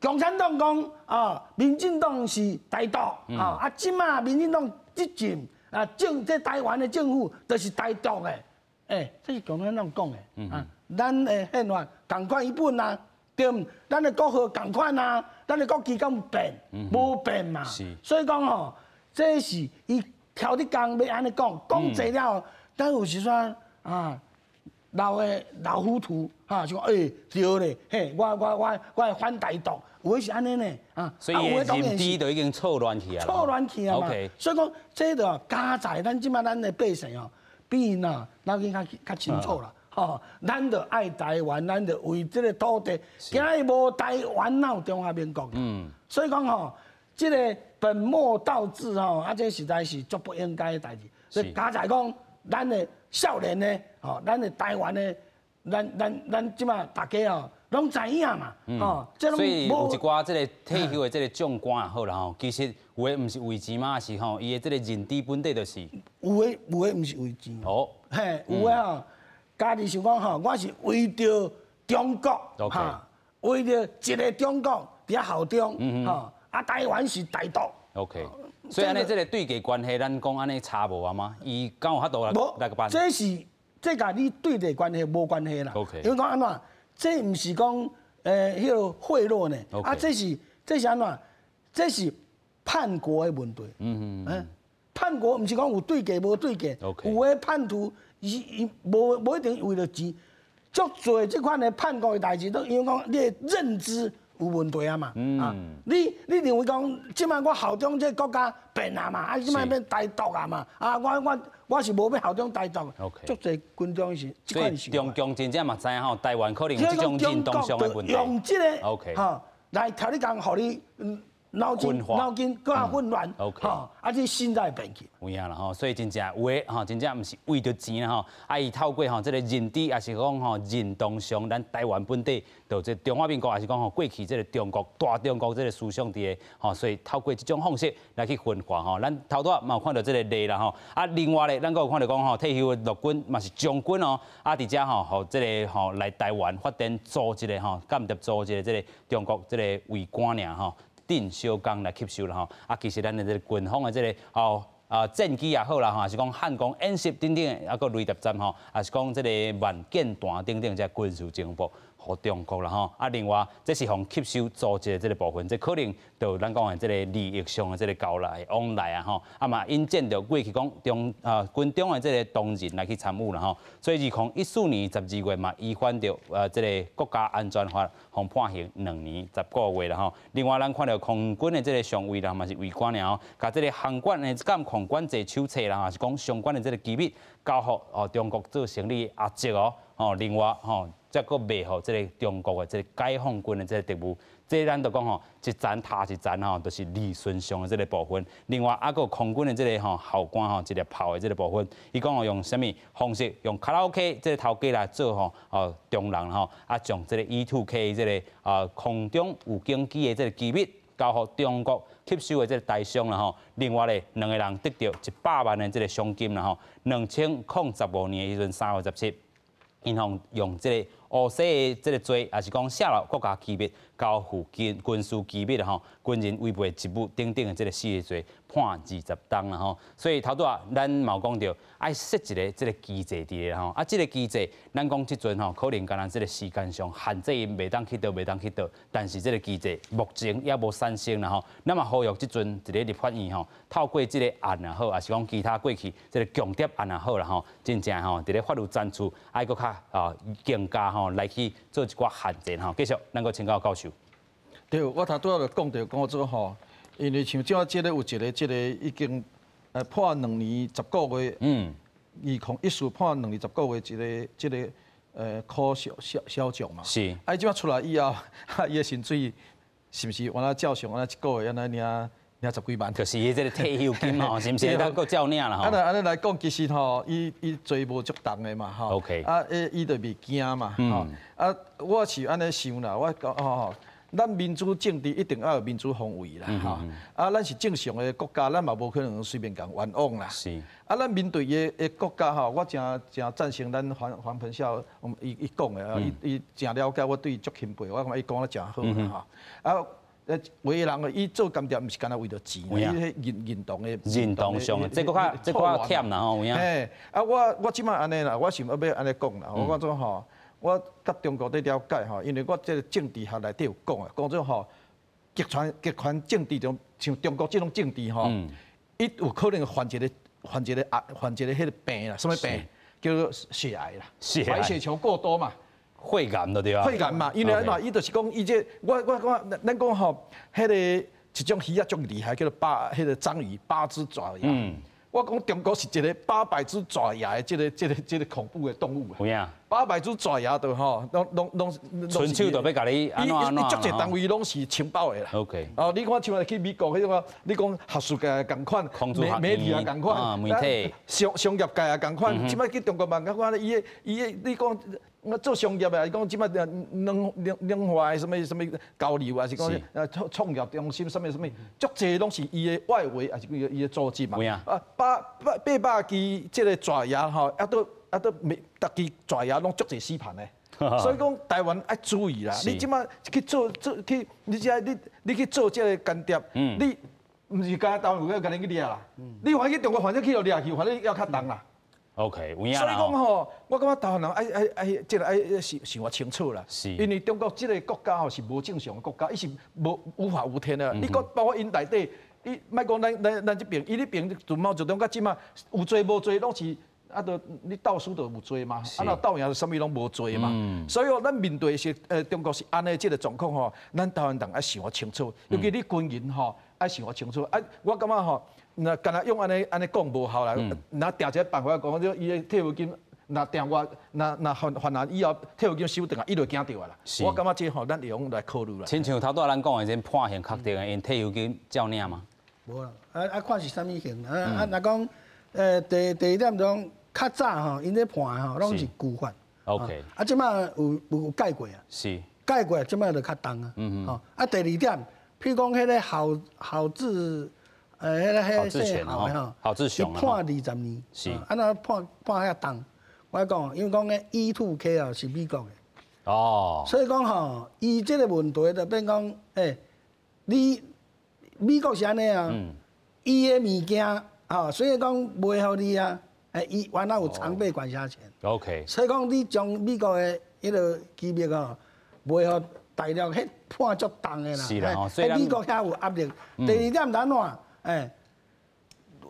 共產黨講啊，民進黨是台獨啊，啊，這馬民進黨執政啊，政這台灣的政府就是台獨的，欸，這是共產黨講的啊，咱的憲法仝款一本啊，對毋？咱的國號仝款啊，咱的國旗敢有變？無變嘛，所以講吼。這是伊挑咧工欲按呢講，講濟了，但有時陣啊，老的老糊塗，哈，就講欸對咧，嘿，我會反台獨，有的是按呢呢，啊，所以認知就已經錯亂去啊，錯亂去啊嘛，所以講這就加在咱這馬咱的百姓哦，比𪜶啊腦筋較清楚啦，吼，咱就愛台灣，咱就為這个土地，今日無台灣，哪有中華民國？所以講吼，這个本末倒置吼，啊，這實在是足不應該的代誌。所以加在講，咱的少年的，吼，咱的台灣的，咱這馬大家哦，攏知影嘛，吼。所以有一寡這个退休的這个將官也好啦吼，其實有的毋是為錢嘛，是吼，伊的這个認知本底就是。有的毋是為錢。哦。嘿，有的吼，家己想講吼，我是為著中國，哈，為著一个中國佇遐效忠，吼。啊，台灣是台獨。 OK，所以按呢，這个對價關係，咱講按呢差無啊嗎？伊敢有法度來個辦？這是這佮你對價關係無關係啦。 OK，因為講按怎，這毋是講彼个賄賂呢？啊，這是按怎？這是叛國的問題。叛國毋是講有對價無對價。有的叛徒伊無一定為著錢，足濟這款的叛國的代誌，都因為講你的認知有問題啊嘛，啊，你認為講，這馬我效忠這個國家變啊嘛，啊，這馬變台獨啊嘛，啊，我是無欲效忠台獨，足濟軍中是這款想法。中共真正嘛知影吼，台灣可能有這種認同上的問題。用這个，吼，來挑你工，予你腦筋閣較混亂，吼，啊，這心才會變去。有影啦吼，所以真正有的吼，真正毋是為著錢啦吼，啊，伊透過吼這个認知，抑是講吼認同上，咱台灣本地，就這中華民國，抑是講吼過去這个中國大中國這个思想佇个吼，所以透過這種方式來去分化吼。咱頭拄仔嘛有看著這个例啦吼，啊，另外咧，咱閣有看著講吼，退休的陸軍嘛是將軍哦，啊，佇遮吼，予這个吼來台灣發展組織的吼，間諜組織的這个中國這個偽官爾吼。鄭小剛來吸收啦吼，啊，其實咱的這个軍方的這个吼啊戰機也好啦吼，抑是講漢光演習等等，啊，閣雷達站吼，抑是講這个萬箭彈等等這軍事情報，予中國啦吼。啊，另外這是予吸收組織的這个部分，這可能就咱講的這个利益上的這个交來往來啊吼。啊嘛引薦著過去講中啊軍中的這个同仁來去參與啦吼。所以2014年12月嘛，依反著這个國家安全法，予判刑2年10個月啦吼。另外，咱看著空軍的這个上尉啦，嘛是尉官爾吼，共這个航管的監控管制手冊啦，還是講相關的這个機密交予哦中國做生理阿叔哦，吼，另外吼，再閣賣予這个中國的這个解放軍的這个特務，這咱就講吼，一層疊一層吼，就是利潤上的這个部分。另外，猶閣有空軍的這个吼校官吼，一粒炮的這个部分，伊講哦用啥物方式，用卡拉 OK 這个頭家來做吼哦中人吼，啊將這个 E2K 這个啊空中預警機的這个機密交予中國吸收的這个台商啦吼。另外咧，兩個人得著100萬的這个賞金啦吼。2015年的時陣3月17，𪜶予用這个烏西的這个罪，也是講洩露國家機密、交付軍軍事機密吼，軍人違背職務等等的這个四个罪，判20冬啦吼。所以頭拄仔咱嘛有講著，愛設一个這个機制佇咧吼。啊，這个機制，咱講這陣吼，可能敢若這个時間上限制𪜶袂當去佗，袂當去佗，但是這个機制目前猶無產生啦吼。咱嘛呼籲這陣佇咧立法院吼，透過這个案也好，抑是講其他過去這个共諜案也好啦吼，真正吼佇咧法律層次愛閣較啊更加吼來去做一寡限制吼。繼續，咱閣請教教授。對，我頭拄仔就講著講做吼，因為像這這个有一个這个已經判2年10個月，2014判2年10個月一个這个柯小小小將嘛。啊，伊這擺出來以後，伊的薪水是毋是原來照常按呢一個月按呢領領十幾萬？就是伊這个退休金吼，是毋是當閣照領啦吼？啊，若按呢來講，其實吼，伊伊罪無足重的嘛，吼。 啊，伊伊就袂驚嘛，吼。啊，我是按呢想啦，我講吼，咱民主政治一定愛有民主防衛啦，吼。啊，咱是正常的國家，咱嘛無可能隨便共冤枉啦。啊，咱面對的的國家吼，我誠誠贊成咱黃黃鵬孝，伊伊講的，伊伊誠了解，我對伊足欽佩，我感覺伊講得誠好啦，吼。啊，有的人伊做間諜毋是干焦為著錢，伊彼認認同的認同上，這閣較這閣較忝啦吼，有影。嘿，啊，我我這擺按呢啦，我想欲按呢講啦，我講做吼，我佮中國咧了解吼，因為我這个政治學內底有講的，講做吼，極權極權政治中，像中國這種政治吼，伊有可能犯一个犯一个啊犯一个彼个病啦，啥物病？叫做血癌啦，白血球過多嘛。血癌就對啊。血癌嘛，因為按怎，伊就是講，伊這我我講，咱講吼，彼个一種魚仔足厲害，叫做八彼个章魚，八隻爪牙。我講中國是一个800隻爪牙的這个這个這个恐怖的動物。有影。800隻爪牙就吼，攏攏攏。伸手就欲共你按怎按怎。伊足濟單位攏是情報的啦。 哦，你看像去美國彼種，你講學術界仝款，媒媒體也仝款，媒體商商業界也仝款。這擺去中國嘛仝款，伊的伊的你講。我做商業的，伊講這擺兩兩兩化的啥物啥物交流，還是講創創業中心，啥物啥物，足濟攏是伊的外圍，還是伊伊的組織嘛。啊，八八八百支這个爪牙吼，猶閣猶閣每逐支爪牙攏足濟死盤的。所以講台灣愛注意啦，你這擺去做做去，你這你你去做這个間諜，你毋是干焦台灣有共你去掠啦，你反正去中國反正去予掠去，反正猶較重啦。 OK，有影所以講吼，我感覺台灣人愛愛愛，這个愛想想清楚啦。因為中國這个國家吼是無正常的國家，伊是無無法無天的。你講包括𪜶內底，你莫講咱咱咱這爿，伊彼爿從毛澤東到這馬有罪無罪攏是啊，都你鬥輸就有罪嘛，啊若鬥贏啥物攏無罪嘛。所以哦，咱面對是中國是按呢這个狀況吼，咱台灣人愛想清楚，尤其你軍人吼愛想清楚。啊，我感覺吼。若干焦用按呢按呢講無效啦，若定一个辦法講，這伊的退休金，若定我，若若犯犯案以後退休金收轉來，伊就驚著啊啦。我感覺這吼，咱會用來考慮啦。親像頭拄仔咱講的，這判刑確定的，𪜶退休金照領嗎？無啦，啊啊看是啥物刑啊啊！若講第第一點講，較早吼，𪜶咧判吼，攏是舊法。 啊，這擺有有改過啊。改過，這擺就較重啊。吼啊，第二點，譬如講彼个郝郝志。彼个彼个姓郝的吼，郝志雄伊判20年，啊若判判遐重，我講，因為講彼 E2K 啊是美國的，所以講吼，伊這个問題就變講，你美國是按呢啊，伊的物件，吼，所以講賣予你啊，伊原來有常備管轄權。 所以講你將美國的彼个機密吼，袂予大陸彼判足重的啦。是啦，吼，所以美國遐有壓力。第二點是按怎？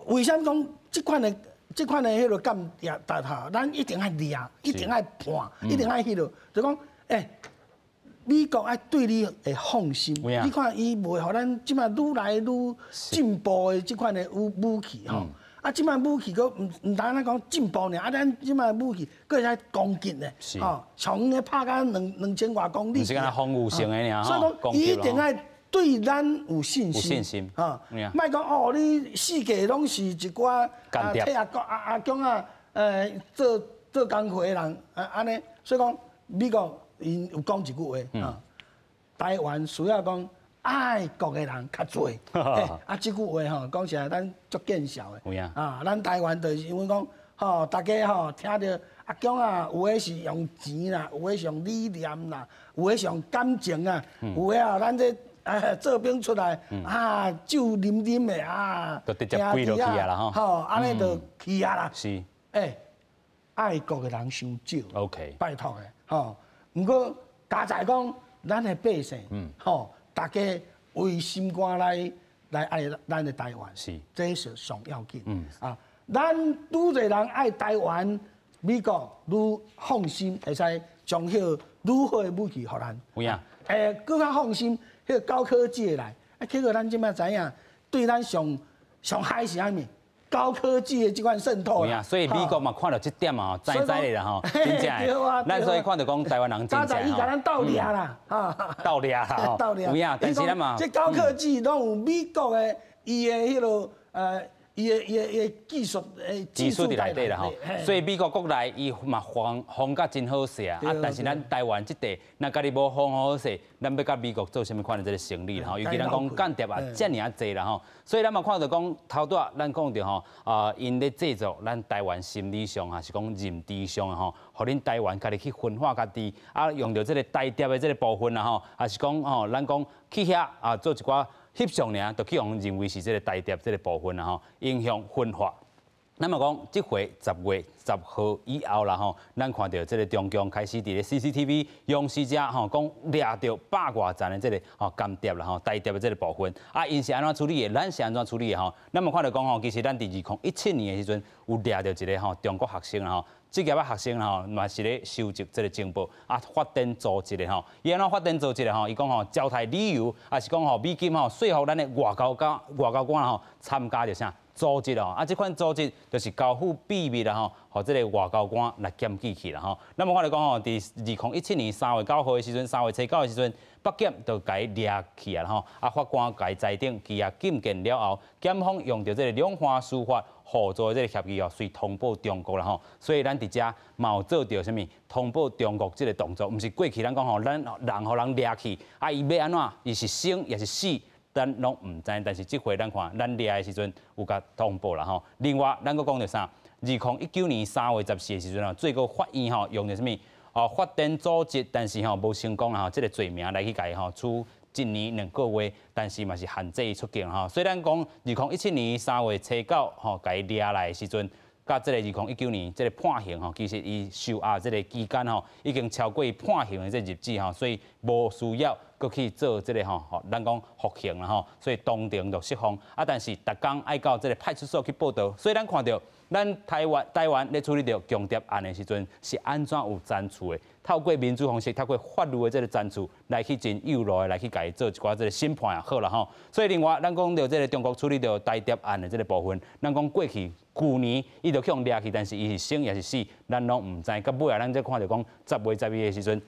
為啥講這款的彼个間諜吼，咱一定愛掠，一定愛判，一定愛彼落，就講美國愛對你會放心。你看伊袂予咱這擺愈來愈進步的這款的武器吼。啊，這擺武器閣毋單單講進步爾，啊，咱這擺武器閣會使攻擊的，吼，從咧拍甲2000外公里。毋是干焦防禦性的爾，所以講，伊一定愛對咱有信心。有信心。吼，莫講哦，你四界攏是一寡替阿公阿阿公啊，做工課的人，啊按呢，所以講美國𪜶有講一句話，啊，台灣需要講愛國的人較濟，啊，這句話吼講實在咱足見笑的，啊，咱台灣就是因為講，吼，大家吼聽著阿公啊，有的是用錢啦，有的是用理念啦，有的是用感情啊，有的啊，咱這做兵出來啊，酒啉啉的啊，就直接跪落去啊啦吼，吼，按呢就去啊啦。是，愛國的人傷少，OK，拜託的，吼。毋過佳哉講，咱的百姓，吼，大家為心肝來愛咱的台灣，這是上要緊。啊，咱愈濟人愛台灣，美國愈放心，會使將彼個愈好的武器予咱。有影。閣較放心，彼個高科技的來，啊，結果咱這擺知影，對咱上上害是啥物？高科技的這款滲透啦，所以美國嘛看著這點啊，知知的啦吼，真正的。咱所以看著講台灣人真正伊共咱鬥掠啦，鬥掠啦，鬥掠。有影，但是咱嘛，這高科技攏有美國的伊的彼个伊的技術技術佇內底啦吼，所以美國國內伊嘛防防甲真好勢啊，啊，但是咱台灣這塊，若家己無防好勢，咱欲佮美國做啥物款的這个生意啦吼？尤其咱講間諜啊，遮爾仔濟啦吼，所以咱嘛看著講頭拄仔咱講著吼，啊，𪜶咧製造咱台灣心理上抑是講認知上吼，予恁台灣家己去分化家己，啊，用著這个台諜的這个部分啦吼，抑是講吼，咱講去遐啊做一寡翕相爾，就去予認為是這个台諜這个部分啦吼，影響分化。那麼講，這回10月10號以後啦吼，咱看著這个中共開始佇咧 CCTV 央視遮吼，講掠著百外層的這个吼間諜啦吼，台諜的這个部分，啊，𪜶是按怎處理的？咱是按怎處理的吼？咱嘛看著講吼，其實咱佇2017年的時陣有掠著一个吼中國學生啦吼。職業的學生吼，嘛是咧收集這个情報，啊，發展組織的吼，伊按怎發展組織的吼？伊講吼，招刣理由，抑是講吼，美金吼說服咱的外交官吼參加著啥組織哦，啊，這款組織就是交付秘密啦吼，予這个外交官來檢舉去啦吼。咱嘛看著講吼，佇2017年3月9號的時陣，3月初9的時陣，北檢就共伊掠去啊吼，啊，法官共伊裁定羈押禁見了後，檢方用著這个兩岸司法互助的這个協議哦，隨通報中國啦吼。所以咱佇遮嘛有做著啥物通報中國這个動作，毋是過去咱講吼，咱人予人掠去，啊，伊欲按怎，伊是生抑是死，咱攏毋知。但是這回咱看，咱掠的時陣有共通報啦吼。另外，咱閣講著啥？2019年3月14的時陣啊，最高法院吼用著啥物？哦，發展組織，但是吼無成功啦吼，這个罪名來去共伊吼處1年2個月，但是嘛是限制伊出境吼。雖然講2017年3月初9吼共伊掠來的時陣，佮這个2019年這个判刑吼，其實伊受押這个期間吼，已經超過伊判刑的這個日子吼，所以無需要閣去做這个吼，咱講服刑啦吼，所以當庭就釋放。啊，但是逐工愛到這个派出所去報到，所以咱看著咱台灣咧處理著共諜案的時陣，是按怎有程序的？透過民主方式，透過法律的這个程序來去真有路的來去共伊做一寡這个審判也好啦吼。所以另外，咱講著這个中國處理著台諜案的這个部分，咱講過去舊年伊就去予掠去，但是伊是生抑是死，咱攏毋知。到尾仔，咱才看著講10月11的時陣，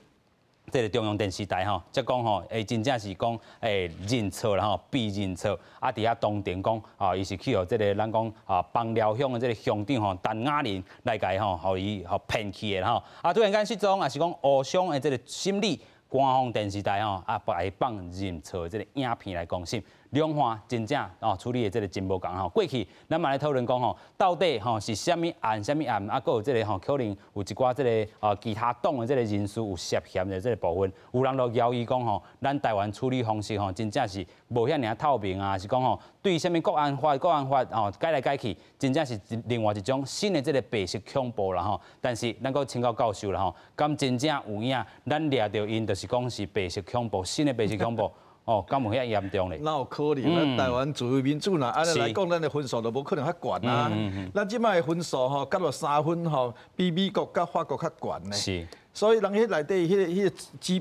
這个中央電視台吼，才講吼，真正是講認錯啦吼，被認錯。啊，佇遐當庭講，啊，伊是去予這个咱講啊，枋寮鄉的這个鄉長吼，陳雅玲來共伊吼，予伊予騙去的吼。啊，突然間失蹤，抑是講誤傷的這个心理，官方電視台吼，啊，共伊放認錯的這个影片來公審。兩岸真正哦處理的這個真無仝吼。過去咱嘛咧討論講吼，到底吼是啥物案、啥物案，啊，閣有這個吼可能有一寡這個啊其他黨的這個人士有涉嫌的這個部分，有人就懷疑講吼，咱台灣處理方式吼真正是無遐爾透明啊，是講吼對啥物國安法、國安法吼改來改去，真正是另外一種新的這個白色恐怖啦吼。但是咱閣請教教授啦吼，敢真正有影？咱掠著𪜶就是講是白色恐怖，新的白色恐怖。哦，敢有遐嚴重咧？哪有可能？咱台灣自由民主啦，按呢來講，咱的分數就無可能較懸啊。咱這擺的分數吼，降落3分吼，比美國佮法國較懸呢。所以人彼內底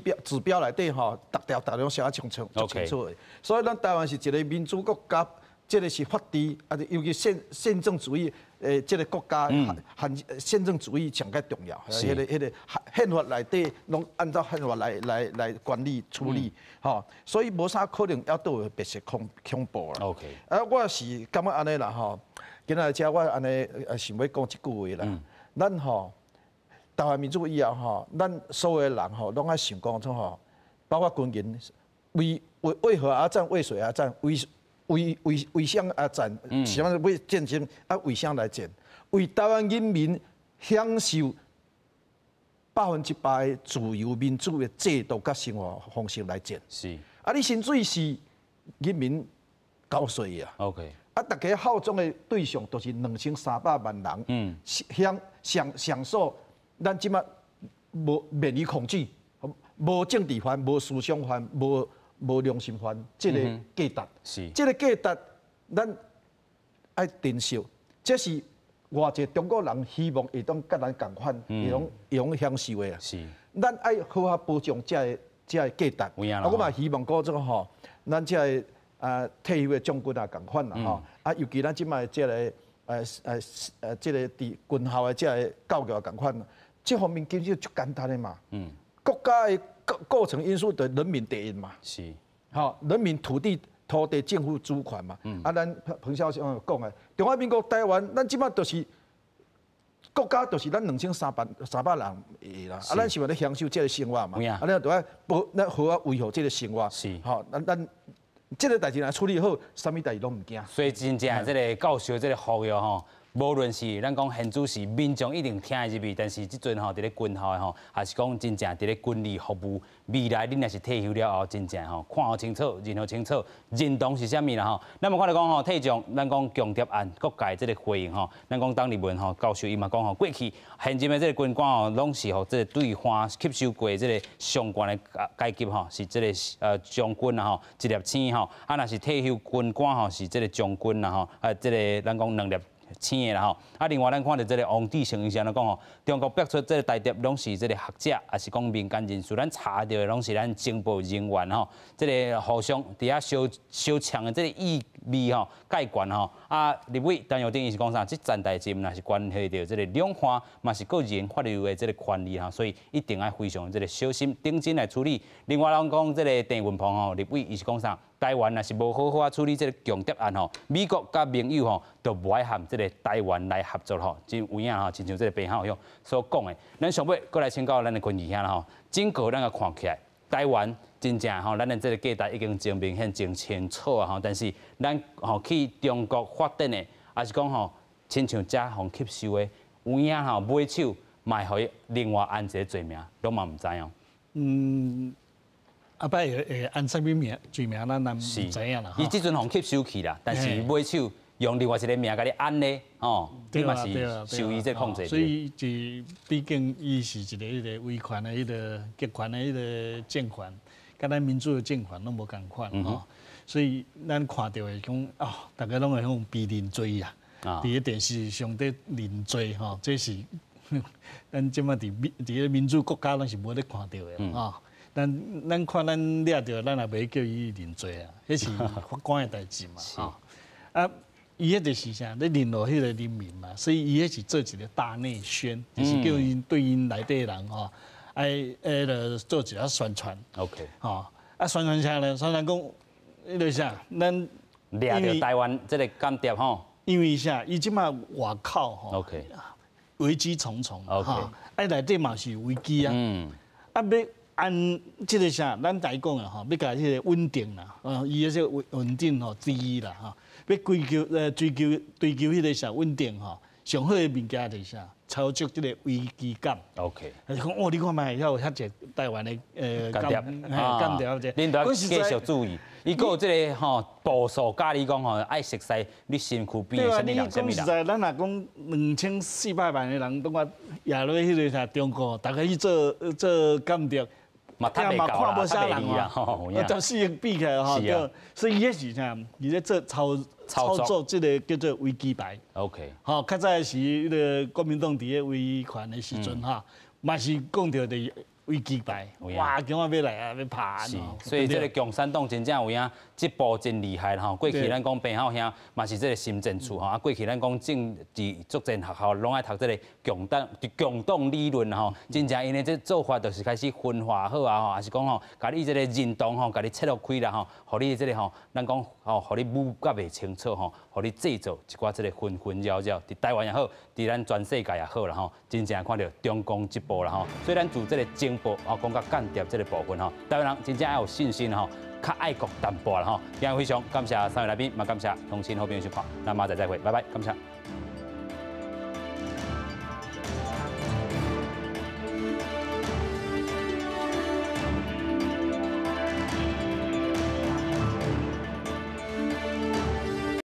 彼個指標內底吼，逐條逐條寫啊清楚足清楚的。所以咱台灣是一個民主國家，這個是法治，啊，尤其憲政主義，這個國家，憲政主義上較重要。彼個憲法內底攏按照憲法來管理處理，吼，所以無啥可能猶閣有白色恐怖啦。 啊，我是感覺按呢啦吼，今仔遮我按呢想欲講一句話啦，咱吼台灣民主以後吼，咱所有的人吼攏愛想講創吼，包括軍人，為何而戰？為誰而戰？為啥而戰？啥物欲戰爭？啊，為啥來戰？為台灣人民享受100%的自由民主的制度佮生活方式來戰。啊，你薪水是人民交稅的啊。 啊，大家效忠的對象都是2300萬人，享受咱這馬無免於恐懼，無政治犯、無思想犯、無良心犯，這個價值。這個價值，咱愛珍惜。這是偌濟中國人希望會當佮咱仝款，會當享受的。咱愛好好保障這個價值。啊，我嘛希望講這個吼，咱這個退休的將軍也仝款啦吼。啊，尤其咱這擺這個這個佇軍校的這個教育也仝款。這方面其實足簡單的嘛。國家的構成因素就人民第一嘛。吼，人民土地政府主權嘛。啊，咱彭校長講的，中華民國台灣，咱這擺就是國家，就是咱2300人的啦。啊，咱是欲咧享受這個生活嘛。啊，咱就愛保，咱好好維護這個生活。吼，咱這個代誌若處理好，啥物代誌攏毋驚。所以真正這個教授這個呼籲吼，無論是咱講現主時民眾一定聽會入去，但是這陣吼佇咧軍校的吼，還是講真正佇咧軍旅服務，未來恁若是退休了後，真正吼看予清楚，認予清楚，認同是啥物啦吼。咱嘛看著講吼，退將咱講共諜案各界這個回應吼，咱講董立文吼教授伊嘛講吼，過去現任的這個軍官吼，攏是予這個對岸吸收過這個上懸的階級吼，是這個將軍啦吼，一粒星吼，啊若是退休軍官吼，是這個將軍啦吼，啊這個咱講兩粒星的啦吼，啊，另外咱看著這個王志成伊是按怎講吼，中國逼出這個台獨攏是這個學者，抑是講民間人士，咱查著的攏是咱情報人員吼，這個互相佇遐相相嗆的這個意味吼，蓋懸吼，啊，立委陳玉珍伊是講啥？這件代誌毋若是關係著這個兩岸，嘛是個人法律的這個權利吼，所以一定愛非常這個小心認真來處理。另外，咱講這個鄭運鵬吼，立委伊是講啥？台灣若是無好好啊處理這個共諜案吼，美國佮盟友吼就無愛和這個台灣來合作吼，真有影吼，親像這個彭浩翔所講的。咱上尾閣來請教咱的坤義兄啦吼，整個咱共看起來，台灣真正吼，咱的這個價值已經真明顯、真清楚啊吼，但是咱吼去中國發展的，抑是講吼，親像遮予吸收的，有影吼尾手嘛會予伊另外安一個罪名，攏嘛毋知哦。後擺會按啥物名罪名，咱咱毋知影啦。伊這陣予吸收去啦，但是尾手用另外一個名共你按咧，吼，你嘛是受伊這控制。所以這畢竟伊是一個彼個威權的彼個極權的彼個政權，佮咱民主的政權攏無仝款吼。所以咱看著會講哦，逐家攏會講被認罪啊，佇咧電視上底認罪吼，這是咱這擺佇咧民主國家，咱是無咧看著的吼。咱看咱掠著，咱也袂叫伊認罪啊，彼是法官的代誌嘛。吼，啊，伊彼就是啥？咧聯絡彼個人民嘛，所以伊彼是做一個大內宣，就是叫𪜶對𪜶內底人吼，愛彼個做一下宣傳。 吼，啊，宣傳啥呢？宣傳講，彼個啥？咱掠著台灣這個間諜吼。因為啥？伊這擺外口吼， 危機重重。 啊，內底嘛是危機啊。啊，欲。按這个啥，咱台講的吼，欲共彼个穩定啦，伊彼個穩穩定吼，注意啦吼，欲追求追求追求彼个啥穩定吼，上好的物件就是啥，操作這个危機感。 就是講哦，你看覓，遐有遐濟台灣的間諜，間諜這。恁都愛繼續注意。伊閣有這个吼步數教你講吼，愛熟悉你身軀邊的啥物人，啥物人。實在，咱若講2400萬的人，攏我壓落彼个啥中國，逐家去做做間諜。嘛，嘛看無啥人啊，啊，十四億比起來吼，對，所以伊彼是啥？伊咧做操操作這个叫做危機牌。 吼，較早時彼个國民黨佇咧威權的時陣吼，嘛是講著的危機牌。哇，共我欲來啊，欲拍。是，所以這个共產黨真正有影，這步真厲害吼。過去咱講彭浩兄嘛是這个心政處吼，啊，過去咱講政治作戰學校攏愛讀這个共黨共黨理論吼，真正𪜶的這做法就是開始分化好啊吼，抑是講吼，共你這个認同吼，共你切落開啦吼，予你這个吼，咱講吼，予你舞甲袂清楚吼，予你製造一寡這个紛紛擾擾，佇台灣也好，佇咱全世界也好啦吼，真正看著中共這步啦吼，所以咱自這个情報啊，講到間諜這个部分吼，台灣人真正愛有信心吼，較愛國淡薄啦吼。今日非常感謝三位來賓，嘛感謝鄉親好朋友收看，咱明仔載再會，拜拜，感謝。